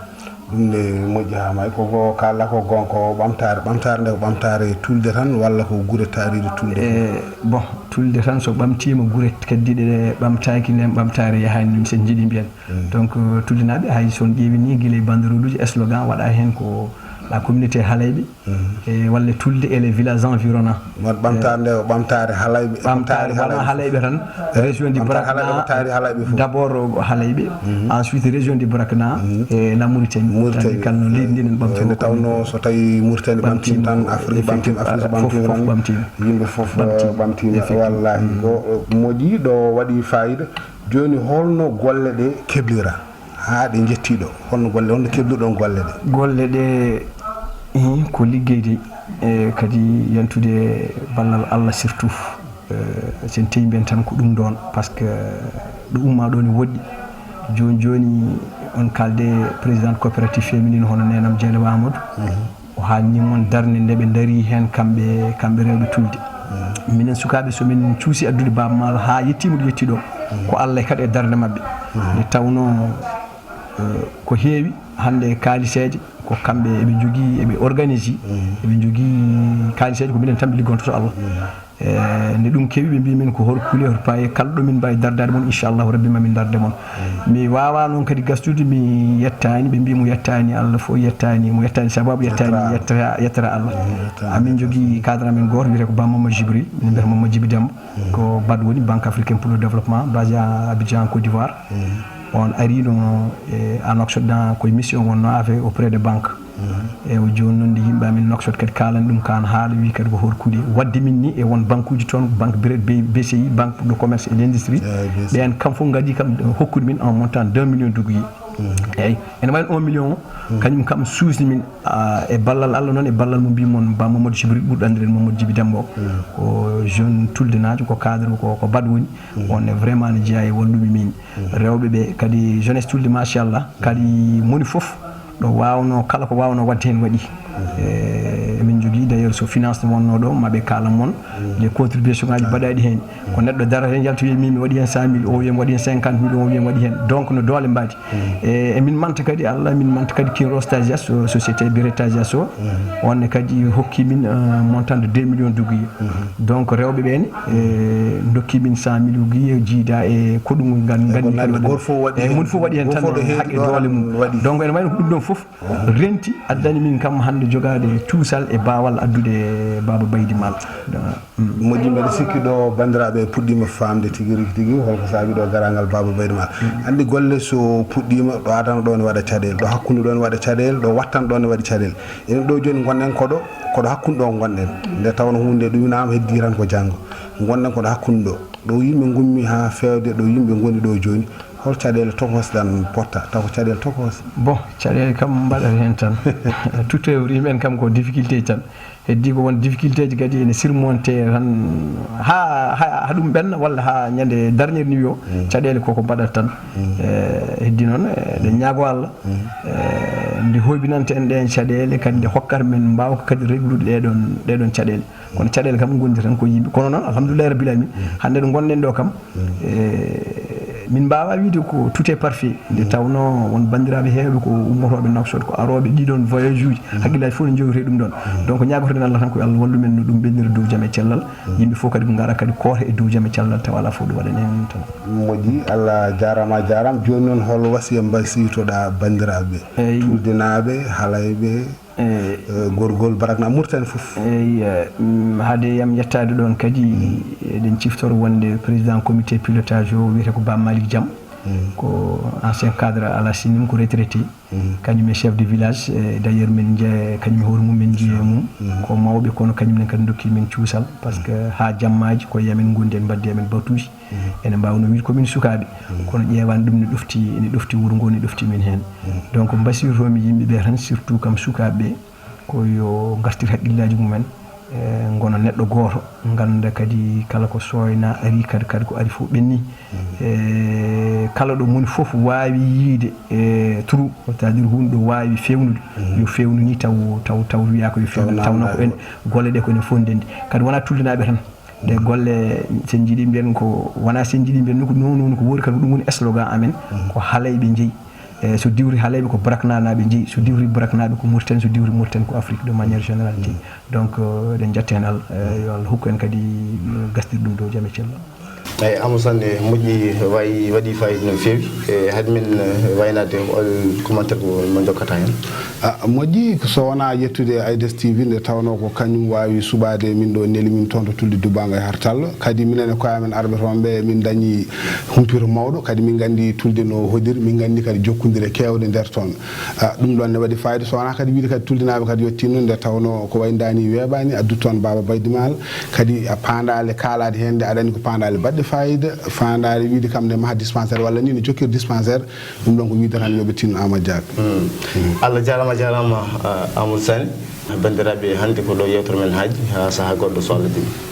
Ɗum ne moƴƴaama, ko, ko kala ko gonga ko ɓamtaare, ɓamtaare nde ko ɓamtaare Tulde tan walla ko gure taariiɗe Tulde? Eh, bon, Tulde tan so ɓamtiima, gure keddiiɗe ɗe ɓamtaaki nden, ɓamtaare yahaani ɗum, sen njiɗi mbiyen. Donc, Tuldenaaɓe, hay so on ƴeewi ni, gila e banderoluuji, slogan waɗa heen ko la communauté Halayɓe, e walla Tulde et les villages environnants. Ɓamtaare nde ko ɓamtaare Halayɓe, ɓamtaare wonaa Halayɓe tan, région du Brakna, d'abord Halayɓe, ensuite région du Brakna, e la Mauritanie. Mauritanie. Kadi kala no leydi ndi enen ɓamti. Nde tawnoo so tawi Mauritanie ɓamtiima tan, Afrique ɓamtiima, Afrique ɓamtiima tan, yimɓe fof ɓamtiima. Wallahi, ko moƴƴi ɗo, waɗi faayiida. Jooni, holno golle ɗe keblira haa ɗe njettii ɗo? Holno golle, holno keblirɗon golle ɗe? Golle ɗe, ihin, ko liggeyde, e kadi yantude ballal Allah surtout. Eh, sen tewi mbiyen tan ko ɗum ɗoon, par ce que ɗo ummaa ɗo ne woɗɗi. Jooni jooni, on kaalde président coopérative féminine hono neenam Dieynaba Amadou. O haalni mon darnde nde ɓe ndarii heen, kamɓe, kamɓe rewɓe Tulde. Minen sukaaɓe, so min cuusii addude Baaba Maal haa yettiima ɗo yettii ɗo, ko Allah kadi e darnde maɓɓe. Nde tawnoo Ko heewi hannde kaaliseeje, ko kamɓe eɓe njogii, eɓe organisi, eɓe njogii kaaliseeje, ko minen tan ɓe liggontoto Allah. E nde ɗum kewi, ɓe mbii min ko hol kuule, hol paye, kala ɗo min mbaawi dardaade mon, inchallahu rabbi ma min darde mon. Mi waawaa noon kadi gastude mi yettaani, ɓe mbii mo yettaani Allah fof, yettaani mo, yettaani sababu, yettaani yettata, yettata Allah. Amin njogii cadre amen gooto wiyetee ko Ba Mamadou Jibril, min mbiyata Mamadou Jibi Demba, ko B A D woni, Banque Africaine pour le Développement, basé à Abidjan, Côte d'Ivoire. On ariino e à Nouakchott dans koye mission wonnoo avec auprès de banque. E o jooni noon nde yimɓe amin Nouakchott kadi kaalani ɗum kaan haala, wi kadi ko hol kuule waɗde min ni e won banque uji toon, banque B C I, B C I, banque de commerce et d'industrie. Ɓeen kam fof ngadii kam hokkude min un montant deux millions d'ouguiye. Eyyi, ene wayi un million o, kañum kam suusni min, ah, e ballal Allah noon, e ballal mo mbii mon Ba Mamadou Jibril ɓurɗo anndireede Mamadou Jibi Demba o. Ko jeune tuldenaajo, ko cadre, ko, ko B A D woni. On ne vraiment ne jeyaa e walluɓe min. Rewɓe ɓe kadi, jeunesse tulde, machallah, kadi moni fof ɗo waawnoo, kala ko waawnoo waɗde heen waɗi. E, emin njogii d'ailleurs so finance wonnoo ɗo, maɓe kaalan mon les contributions ngaaji mbaɗaaɗi heen. Ko neɗɗo darata heen yalta wiya min mi waɗi heen cent mille, o wiya mi waɗi heen cinquante mille, o wiya mi waɗi heen. Donc no doole mbaadi. E, emin manta kadi Allah, min manta kadi Kinross Tagias, so-, société Bire Tagias o. On ne kadi hokki min, euh, montant de deux millions d'ouguiye. Donc rewɓe ɓe ne, e, ndokki min cent mille ouguiye, jiida e koɗungol ngal, nganndi kadi waɗi. Gooto fof waɗi heen, moni fof waɗi heen tan haqqe doole mum. Donc ene wayno ko ɗum ɗon fof renti addani min kam hannde jogaade cuusal e baawal addude Baaba Baydi Maal. Moƴƴi, mbeɗa sikki ɗo banndiraaɓe puɗɗiima faamde tigi rigi tigi holko saabi ɗo garaangal Baaba Baydi Maal. Anndi golle so puɗɗiima, ɗo adana ɗo ne waɗa caɗeele, ɗo hakkunde ɗo ne waɗa caɗeele, ɗo wattana ɗo ne waɗa caɗeele. Enen ɗo jooni ngonɗen koɗo, koɗo hakkunde ɗo ngonɗen. Nde tawno huunde ɗuminaama, heddii tan ko janngo. Ngonɗen koɗo hakkunde ɗo. Ɗo yimɓe ngummi haa feewde, ɗo yimɓe ngoni ɗo jooni. Hol caɗeele tokosɗan potta, taw ko caɗeele tokos? Bon, caɗeele kam mbaɗata heen tan. Tout œuvre yimɓe en kam ko difficulté tan. Heddii ko won difficulté ji kadi ene surmonté tan haa, haa, haa ɗum ɓenna walla haa ñande dernier niveau. Caɗeele koko mbaɗata tan. E, heddii noon, e, eɗen ñaago Allah. E, nde hoybinanta en ɗeen caɗeele, kadi nde hokkata men mbaawa kadi reglude ɗee ɗoon, ɗee ɗoon caɗeele. Kono caɗeele kam ngondi tan ko yimɓe. Kono noon, alhamdulillahi rabbil alamin, hannde ɗo ngonɗen ɗo kam, e, min mbaawaa wiide ko tout est parfait. Nde tawnoo won banndiraaɓe heewɓe ko ummotooɓe Nouakchott, ko arooɓe ɗii ɗoon voyage uji, hakkillaaji fof ne njowitee ɗum ɗoon. Donc ñaagotoɗen Allah tan ko Allah wallu men no ɗum ɓennira dow jam e cellal. Yimɓe fof kadi ko ngara kadi koota e dow jam e cellal, tawa alaa fof ɗum waɗan en tan. Moƴƴi, Allah jaaraama, a jaaraama. Jooni noon hol wasiya mbasiytoɗaa banndiraaɓe, tuldenaaɓe, halayɓe, e, gorgol Barakna Mauritanie fof? Eyi, mm, haade yam yettaade ɗoon kadi, eɗen ciftoro wonde président comité pilotage o wiyetee ko Ba Malick Diam, ko ancien cadre à la CENIM, ko retraité. Kañum e chef de village, e d'ailleurs min nje-, kañum e hoore mum min njeyi e mum. Ko mawɓe, kono kañum en kadi ndokki min cuusal, parce que haa jammaaji ko e amen ngondi, en mbaddi amen batuuji. Ene mbaawno wiide ko min sukaaɓe, kono ƴeewaani ɗum ne ɗofti, ene ɗofti wuro ngo, ne ɗofti min heen. Donc mbasiyotoomi yimɓe ɓe tan, surtout kam sukaaɓe ɓe, ko yo ngartir hakkillaaji mumen, e, ngona neɗɗo gooto, ngannda kadi kala ko sooynaa ari kadi, kadi ko ari fof ɓenni. E, kala ɗo moni fof waawi yiide, e, trou, c'est-à-dire huunde ɗo waawi feewnude, yo feewnu ni taw, taw, taw wiyaa ko yo feewnu, taw tawnoo ko ene, golle ɗe ko ene fof ndenndi. Kadi wonaa tuldanaaɓe tan. Ɗe golle, so en njiɗii mbiyen ko, wonaa so en njiɗii mbiyen ni ko non, non ko woori, kadi ko ɗum woni slogan amen, ko halayɓe njeyi. E, so diwri halayɓe ko Baraknanaaɓe njeyi, so diwri Baraknaaɓe ko Mauritanie, so diwri Mauritanie ko Afrique de manière généralité. Donc, euh, eɗen njetti heen Allah, e, yo Allah hokku en kadi, euh, gastirde ɗum dow jam e cellal. Eyi, Amadou Sane, moƴƴi, wayi, waɗi fayida no feewi. E, hade min, e, waynaade, o, commentaire mo, mo njokkata heen. A, moƴƴi, so wonaa yettude Aïdes T V, nde tawnoo ko kañum waawi suɓaade min ɗo, neli min toon to Tulli Dubaanga e Hartal. Kadi minen e koye amen arɓe toon ɓe, min ndañi humpito mawɗo. Kadi min nganndi Tulde no hoɗiri, min nganndi kadi jokkondire keewɗe nder toon. A, ɗum ɗoon ne waɗi fayida, so wonaa kadi wiide kadi tuldanaaɓe kadi yo tinno, nde tawnoo ko wayi ndaa ni weeɓaani, addu toon Baaba Baydi Maal, kadi a paandaale kaalaade heen, nde aɗa anndi ko paandaale baɗɗe fayida, faandaare wiide kam nde maha dispensaire walla ni no jokkira dispensaire, ɗum ɗoon ko wiide tan yo ɓe tinno Amadou Diack. Mm. Allah jaaraama, jaaraama, a, Amadou Sane. Banndiraaɓe, hannde ko ɗo yeewtere men haaji, haa sahaa goɗɗo so Allah jaɓi.